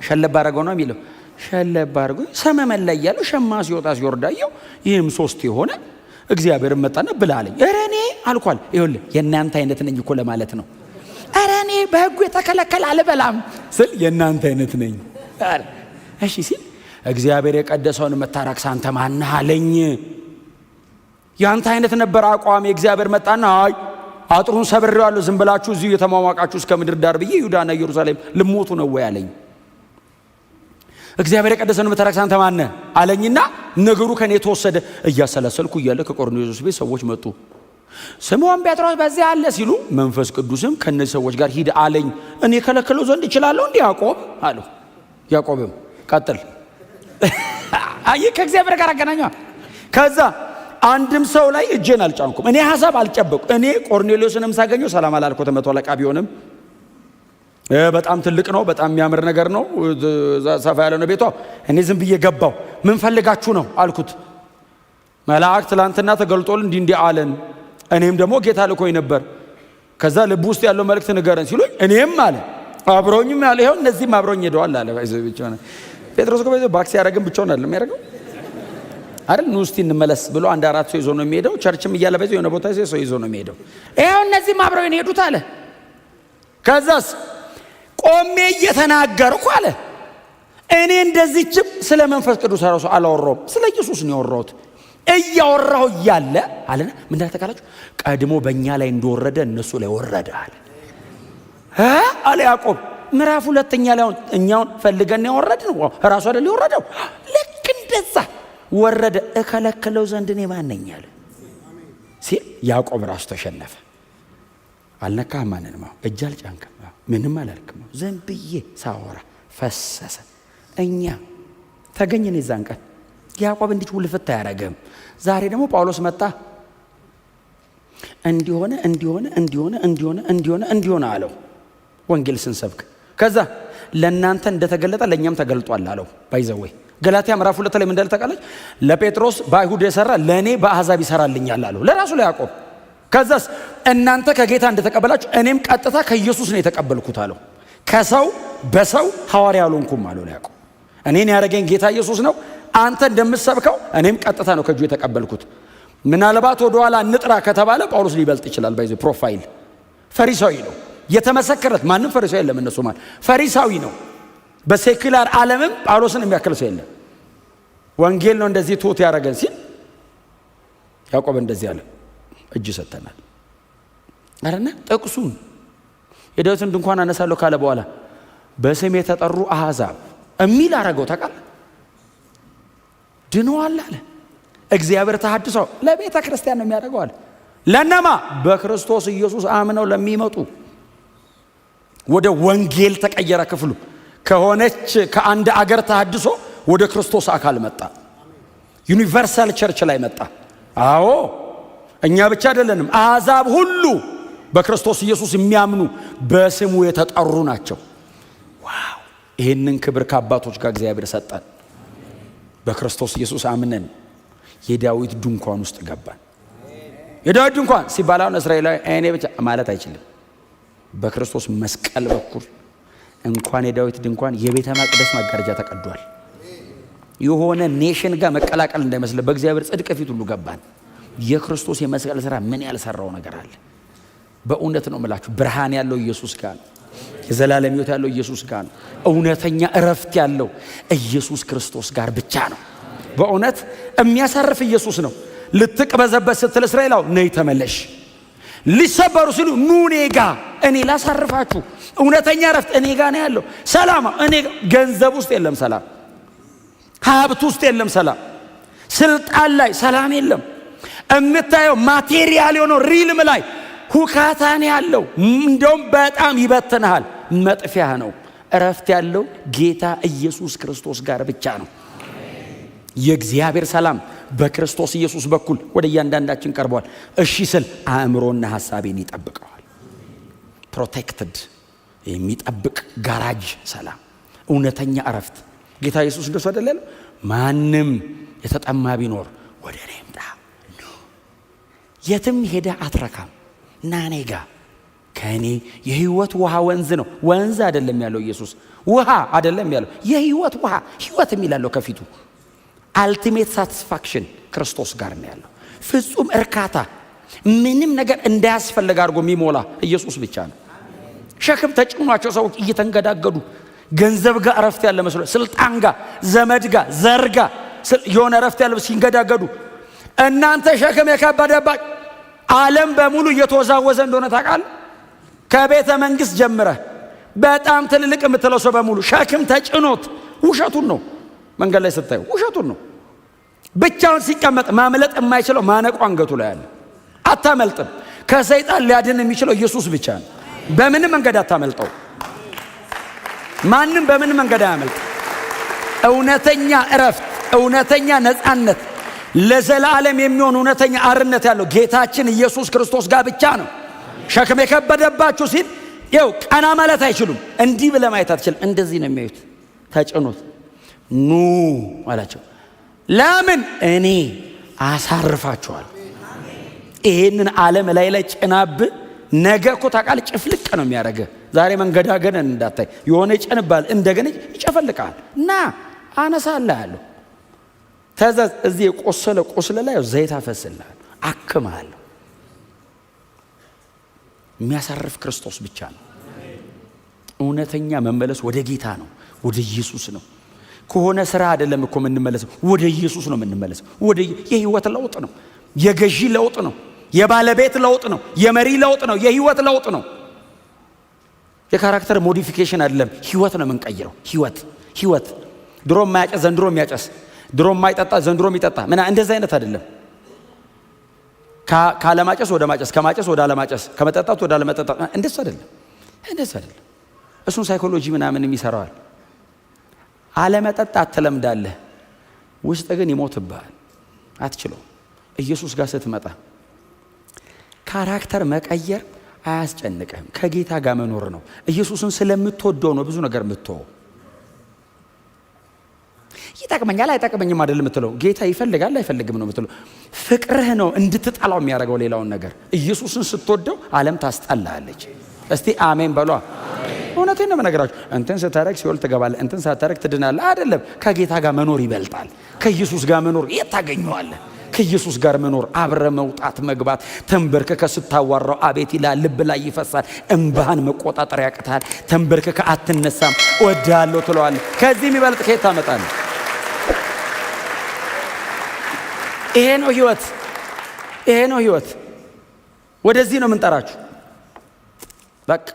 [SPEAKER 1] ሸለብ አደረገው ነው የሚለው። ሸለብ አድርጎ ሰመመን ላይ ያለው ሸማ ሲወጣ ሲወርድ አየሁ። ይህም ሶስት የሆነ እግዚአብሔር መጣና ብላ አለኝ። ኧረ እኔ አልኳል። ይኸውልህ የእናንተ አይነት ነኝ እኮ ለማለት ነው። ኧረ እኔ በሕጉ የተከለከለ አልበላም ስል የእናንተ አይነት ነኝ። እሺ ሲል እግዚአብሔር የቀደሰውን መታረቅ አንተ ማነህ አለኝ። የአንተ አይነት ነበር አቋም። እግዚአብሔር መጣና አይ አጥሩን ሰብሬዋለሁ፣ ዝም ብላችሁ እዚሁ የተሟሟቃችሁ እስከ ምድር ዳር ብዬ ይሁዳና ኢየሩሳሌም ልሞቱ ነው ወይ አለኝ። እግዚአብሔር የቀደሰውን የምታረክስ አንተ ማነህ አለኝና ነገሩ ከኔ የተወሰደ። እያሰላሰልኩ እያለ ከቆርኔሌዎስ ቤት ሰዎች መጡ። ስምዖን ጴጥሮስ በዚያ አለ ሲሉ መንፈስ ቅዱስም ከእነዚህ ሰዎች ጋር ሂድ አለኝ። እኔ ከለከለው ዘንድ እችላለሁ እንዲህ ያዕቆብ አለው። ያዕቆብም ቀጥል። አየህ፣ ከእግዚአብሔር ጋር አገናኘዋ። ከዛ አንድም ሰው ላይ እጄን አልጫንኩም። እኔ ሀሳብ አልጨበቁ። እኔ ቆርኔሌዎስንም ሳገኘው ሰላም አላልኩትም። መቶ አለቃ ቢሆንም በጣም ትልቅ ነው። በጣም የሚያምር ነገር ነው። ሰፋ ያለ ነው ቤቷ። እኔ ዝም ብዬ ገባው። ምን ፈልጋችሁ ነው አልኩት። መልአክ ትላንትና ተገልጦል እንዲህ እንዲህ አለን። እኔም ደግሞ ጌታ ልኮኝ ነበር። ከዛ ልብ ውስጥ ያለው መልእክት ንገረን ሲሉኝ እኔም አለ አብረውኝም ያለ ይኸው እነዚህም አብረውኝ ሄደዋል አለ። ጴጥሮስ እኮ back ሲያደርግም ብቻውን አይደለም የሚያደርገው አይደል? ኑ እስቲ እንመለስ ብሎ አንድ አራት ሰው ይዞ ነው የሚሄደው። Church ም እያለ በዚህ የሆነ ቦታ ሰው ይዞ ነው የሚሄደው። ይኸው እነዚህም አብረውኝ ሄዱት አለ። ከዛስ ቆሜ እየተናገርኩ አለ እኔ እንደዚህችም ስለ መንፈስ ቅዱስ ራሱ አላወራሁም፣ ስለ ኢየሱስ ነው ያወራሁት። እያወራሁ እያለ አለና ምን እንዳለ ታውቃላችሁ? ቀድሞ በእኛ ላይ እንደወረደ እነሱ ላይ ወረደ አለ አለ ያዕቆብ ምዕራፍ 2 ላይ አሁን እኛውን ፈልገን ያወረድነው ራሱ አይደል የወረደው? ልክ እንደዛ ወረደ። እከለክለው ዘንድ እኔ ማን ነኝ አለ ሲል ያዕቆብ ራሱ ተሸነፈ። አልነካህም ማንንም፣ እጅ አልጫንክም፣ ምንም አላልክም። ዝም ብዬ ሳወራ ፈሰሰ። እኛ ተገኘን የዛን ቀን። ያዕቆብ እንዲህ ውልፍት አያረግም። ዛሬ ደግሞ ጳውሎስ መጣ። እንዲሆነ እንዲሆነ እንዲሆነ እንዲሆነ እንዲሆነ እንዲሆነ አለው ወንጌል ስንሰብክ። ከዛ ለእናንተ እንደተገለጠ ለእኛም ተገልጧል አለው። By the way ገላትያ ምዕራፍ 2 ላይ ምን እንዳለ ታውቃለች? ለጴጥሮስ በአይሁድ የሰራ ለእኔ በአሕዛብ ይሰራልኛል አለው ለራሱ ለያዕቆብ። ከዛስ እናንተ ከጌታ እንደተቀበላችሁ እኔም ቀጥታ ከኢየሱስ ነው የተቀበልኩት አለው። ከሰው በሰው ሐዋርያ አልሆንኩም አለው ለያዕቆብ። እኔን ያደረገኝ ጌታ ኢየሱስ ነው። አንተ እንደምትሰብከው እኔም ቀጥታ ነው ከእጁ የተቀበልኩት። ምናልባት ወደ ኋላ እንጥራ ከተባለ ጳውሎስ ሊበልጥ ይችላል። By the way profile ፈሪሳዊ ነው የተመሰከረት። ማንም ፈሪሳዊ የለም እነሱ ማለት ፈሪሳዊ ነው። በ secular ዓለምም ጳውሎስን የሚያክል ሰው የለም። ወንጌል ነው እንደዚህ ትሁት ያደረገን ሲል ያዕቆብ እንደዚህ አለ፣ እጅ ሰጥተናል አለና ጥቅሱን የዳዊትን ድንኳን አነሳለሁ ካለ በኋላ በስም የተጠሩ አሕዛብ የሚል አረገው። ታውቃለህ፣ ድነዋል አለ። እግዚአብሔር ተሐድሶ ለቤተ ክርስቲያን ነው የሚያደርገው አለ። ለነማ? በክርስቶስ ኢየሱስ አምነው ለሚመጡ። ወደ ወንጌል ተቀየረ ክፍሉ። ከሆነች ከአንድ አገር ተሐድሶ ወደ ክርስቶስ አካል መጣ። Universal church ላይ መጣ። አዎ እኛ ብቻ አይደለንም፣ አሕዛብ ሁሉ በክርስቶስ ኢየሱስ የሚያምኑ በስሙ የተጠሩ ናቸው። Wow! ይህንን ክብር ከአባቶች ጋር እግዚአብሔር ሰጠን። በክርስቶስ ኢየሱስ አምነን የዳዊት ድንኳን ውስጥ ገባን። የዳዊት ድንኳን ሲባል አሁን እስራኤላዊ እኔ ብቻ ማለት አይችልም። በክርስቶስ መስቀል በኩል እንኳን የዳዊት ድንኳን የቤተ መቅደስ መጋረጃ ተቀዷል። የሆነ nation ጋር መቀላቀል እንዳይመስል በእግዚአብሔር ጽድቅ ፊት ሁሉ ገባን። የክርስቶስ የመስቀል ስራ ምን ያልሰራው ነገር አለ? በእውነት ነው የምላችሁ፣ ብርሃን ያለው ኢየሱስ ጋር ነው። የዘላለም ሕይወት ያለው ኢየሱስ ጋር ነው። እውነተኛ እረፍት ያለው ኢየሱስ ክርስቶስ ጋር ብቻ ነው። በእውነት የሚያሳርፍ ኢየሱስ ነው። ልትቅበዘበዝ ስትል እስራኤላው ነይ ተመለሽ፣ ሊሰበሩ ሲሉ ኑ እኔ ጋ እኔ ላሳርፋችሁ። እውነተኛ እረፍት እኔ ጋ ነው ያለው። ሰላም እኔ ጋ። ገንዘብ ውስጥ የለም ሰላም፣ ሀብት ውስጥ የለም ሰላም፣ ስልጣን ላይ ሰላም የለም። የምታየው material የሆነው realm ላይ ሁካታ ነው ያለው። እንደውም በጣም ይበትንሃል፣ መጥፊያ ነው። እረፍት ያለው ጌታ ኢየሱስ ክርስቶስ ጋር ብቻ ነው። የእግዚአብሔር ሰላም በክርስቶስ ኢየሱስ በኩል ወደ እያንዳንዳችን ቀርቧል። እሺ ስል አእምሮና ሐሳቤን ይጠብቀዋል። Protected የሚጠብቅ ጋራጅ ሰላም፣ እውነተኛ እረፍት። ጌታ ኢየሱስ እንደሱ አይደል ያለው? ማንም የተጠማ ቢኖር ወደ እኔ ይምጣ። የትም ሄደህ አትረካም፣ ና እኔ ጋ። ከእኔ የህይወት ውሃ ወንዝ ነው። ወንዝ አይደለም ያለው ኢየሱስ፣ ውሃ አይደለም ያለው፣ የህይወት ውሃ። ህይወት የሚላለው ከፊቱ ultimate satisfaction ክርስቶስ ጋር ነው ያለው። ፍጹም እርካታ፣ ምንም ነገር እንዳያስፈልግ አድርጎ የሚሞላ ኢየሱስ ብቻ ነው። ሸክም ተጭኗቸው ሰዎች እየተንገዳገዱ ገንዘብ ጋር እረፍት ያለ መስሎ፣ ስልጣን ጋር፣ ዘመድ ጋር፣ ዘር ጋር የሆነ እረፍት ያለ ሲንገዳገዱ፣ እናንተ ሸክም የከበደባችሁ ዓለም በሙሉ እየተወዛወዘ እንደሆነ ታውቃለህ። ከቤተ መንግስት ጀምረህ በጣም ትልልቅ የምትለው ሰው በሙሉ ሸክም ተጭኖት፣ ውሸቱን ነው። መንገድ ላይ ስታዩ ውሸቱን ነው። ብቻውን ሲቀመጥ ማምለጥ የማይችለው ማነቆ አንገቱ ላይ አለ። አታመልጥም። ከሰይጣን ሊያድን የሚችለው ኢየሱስ ብቻ ነው። በምንም መንገድ አታመልጠው። ማንም በምንም መንገድ አያመልጥ። እውነተኛ እረፍት፣ እውነተኛ ነፃነት፣ ለዘላለም የሚሆን እውነተኛ አርነት ያለው ጌታችን ኢየሱስ ክርስቶስ ጋር ብቻ ነው። ሸክም የከበደባችሁ ሲል ይኸው ቀና ማለት አይችሉም። እንዲህ ብለህ ማየት አትችልም። እንደዚህ ነው የሚያዩት። ተጭኖት ኑ አላቸው። ለምን? እኔ አሳርፋችኋለሁ። ይሄንን ዓለም ላይ ላይ ጭናብ ነገ እኮ ታውቃለህ፣ ጭፍልቅ ነው የሚያደርግህ። ዛሬ መንገዳገንን እንዳታይ የሆነ ይጨንባል፣ እንደገና ይጨፈልቃል። ና አነሳልሃለሁ። ተዘዝ። እዚህ የቆሰለ ቁስል ላይ ዘይት አፈስልሃለሁ፣ አክምሃለሁ። የሚያሳርፍ ክርስቶስ ብቻ ነው። እውነተኛ መመለስ ወደ ጌታ ነው፣ ወደ ኢየሱስ ነው። ከሆነ ስራ አይደለም እኮ የምንመለሰው፣ ወደ ኢየሱስ ነው የምንመለሰው። ወደ የህይወት ለውጥ ነው፣ የገዢ ለውጥ ነው፣ የባለቤት ለውጥ ነው፣ የመሪ ለውጥ ነው፣ የህይወት ለውጥ ነው። የ character modification አይደለም፣ ህይወት ነው የምንቀይረው። ህይወት ህይወት ድሮ የማያጨስ ዘንድሮ የሚያጨስ፣ ድሮ የማይጠጣ ዘንድሮ የሚጠጣ ምና እንደዚህ አይነት አይደለም። ካለማጨስ ወደ ማጨስ፣ ከማጨስ ወደ አለማጨስ፣ ከመጠጣት ወደ አለመጠጣት እንደሱ አይደለም፣ እንደሱ አይደለም። እሱን ሳይኮሎጂ ምናምን የሚሰራዋል። አለመጠጣት ትለምዳለህ፣ ውስጥ ግን ይሞትብሃል፣ አትችለውም። ኢየሱስ ጋር ስትመጣ character መቀየር አያስጨንቅህም። ከጌታ ጋር መኖር ነው። ኢየሱስን ስለምትወደው ነው ብዙ ነገር የምትወው። ይጠቅመኛል አይጠቅመኝም አይደለም የምትለው፣ ጌታ ይፈልጋል አይፈልግም ነው የምትለው። ፍቅርህ ነው እንድትጠላው የሚያደርገው ሌላውን ነገር። ኢየሱስን ስትወደው ዓለም ታስጠላሃለች። እስቲ አሜን በሏ። እውነቴን ነው የምነግራችሁ። እንትን ስታረግ ሲኦል ትገባለህ፣ እንትን ሳታረግ ትድናለህ አይደለም። ከጌታ ጋር መኖር ይበልጣል። ከኢየሱስ ጋር መኖር የት ታገኘዋለህ? ከኢየሱስ ጋር መኖር አብረ መውጣት መግባት፣ ተንበርክከ ስታዋራው አቤት ይላል፣ ልብ ላይ ይፈሳል። እምባህን መቆጣጠር ያቅታል። ተንበርክከ አትነሳም፣ እወድሃለሁ ትለዋለህ። ከዚህ የሚበልጥ ከየት ታመጣለህ? ይሄ ነው ህይወት። ይሄ ነው ህይወት። ወደዚህ ነው የምንጠራችሁ። በቃ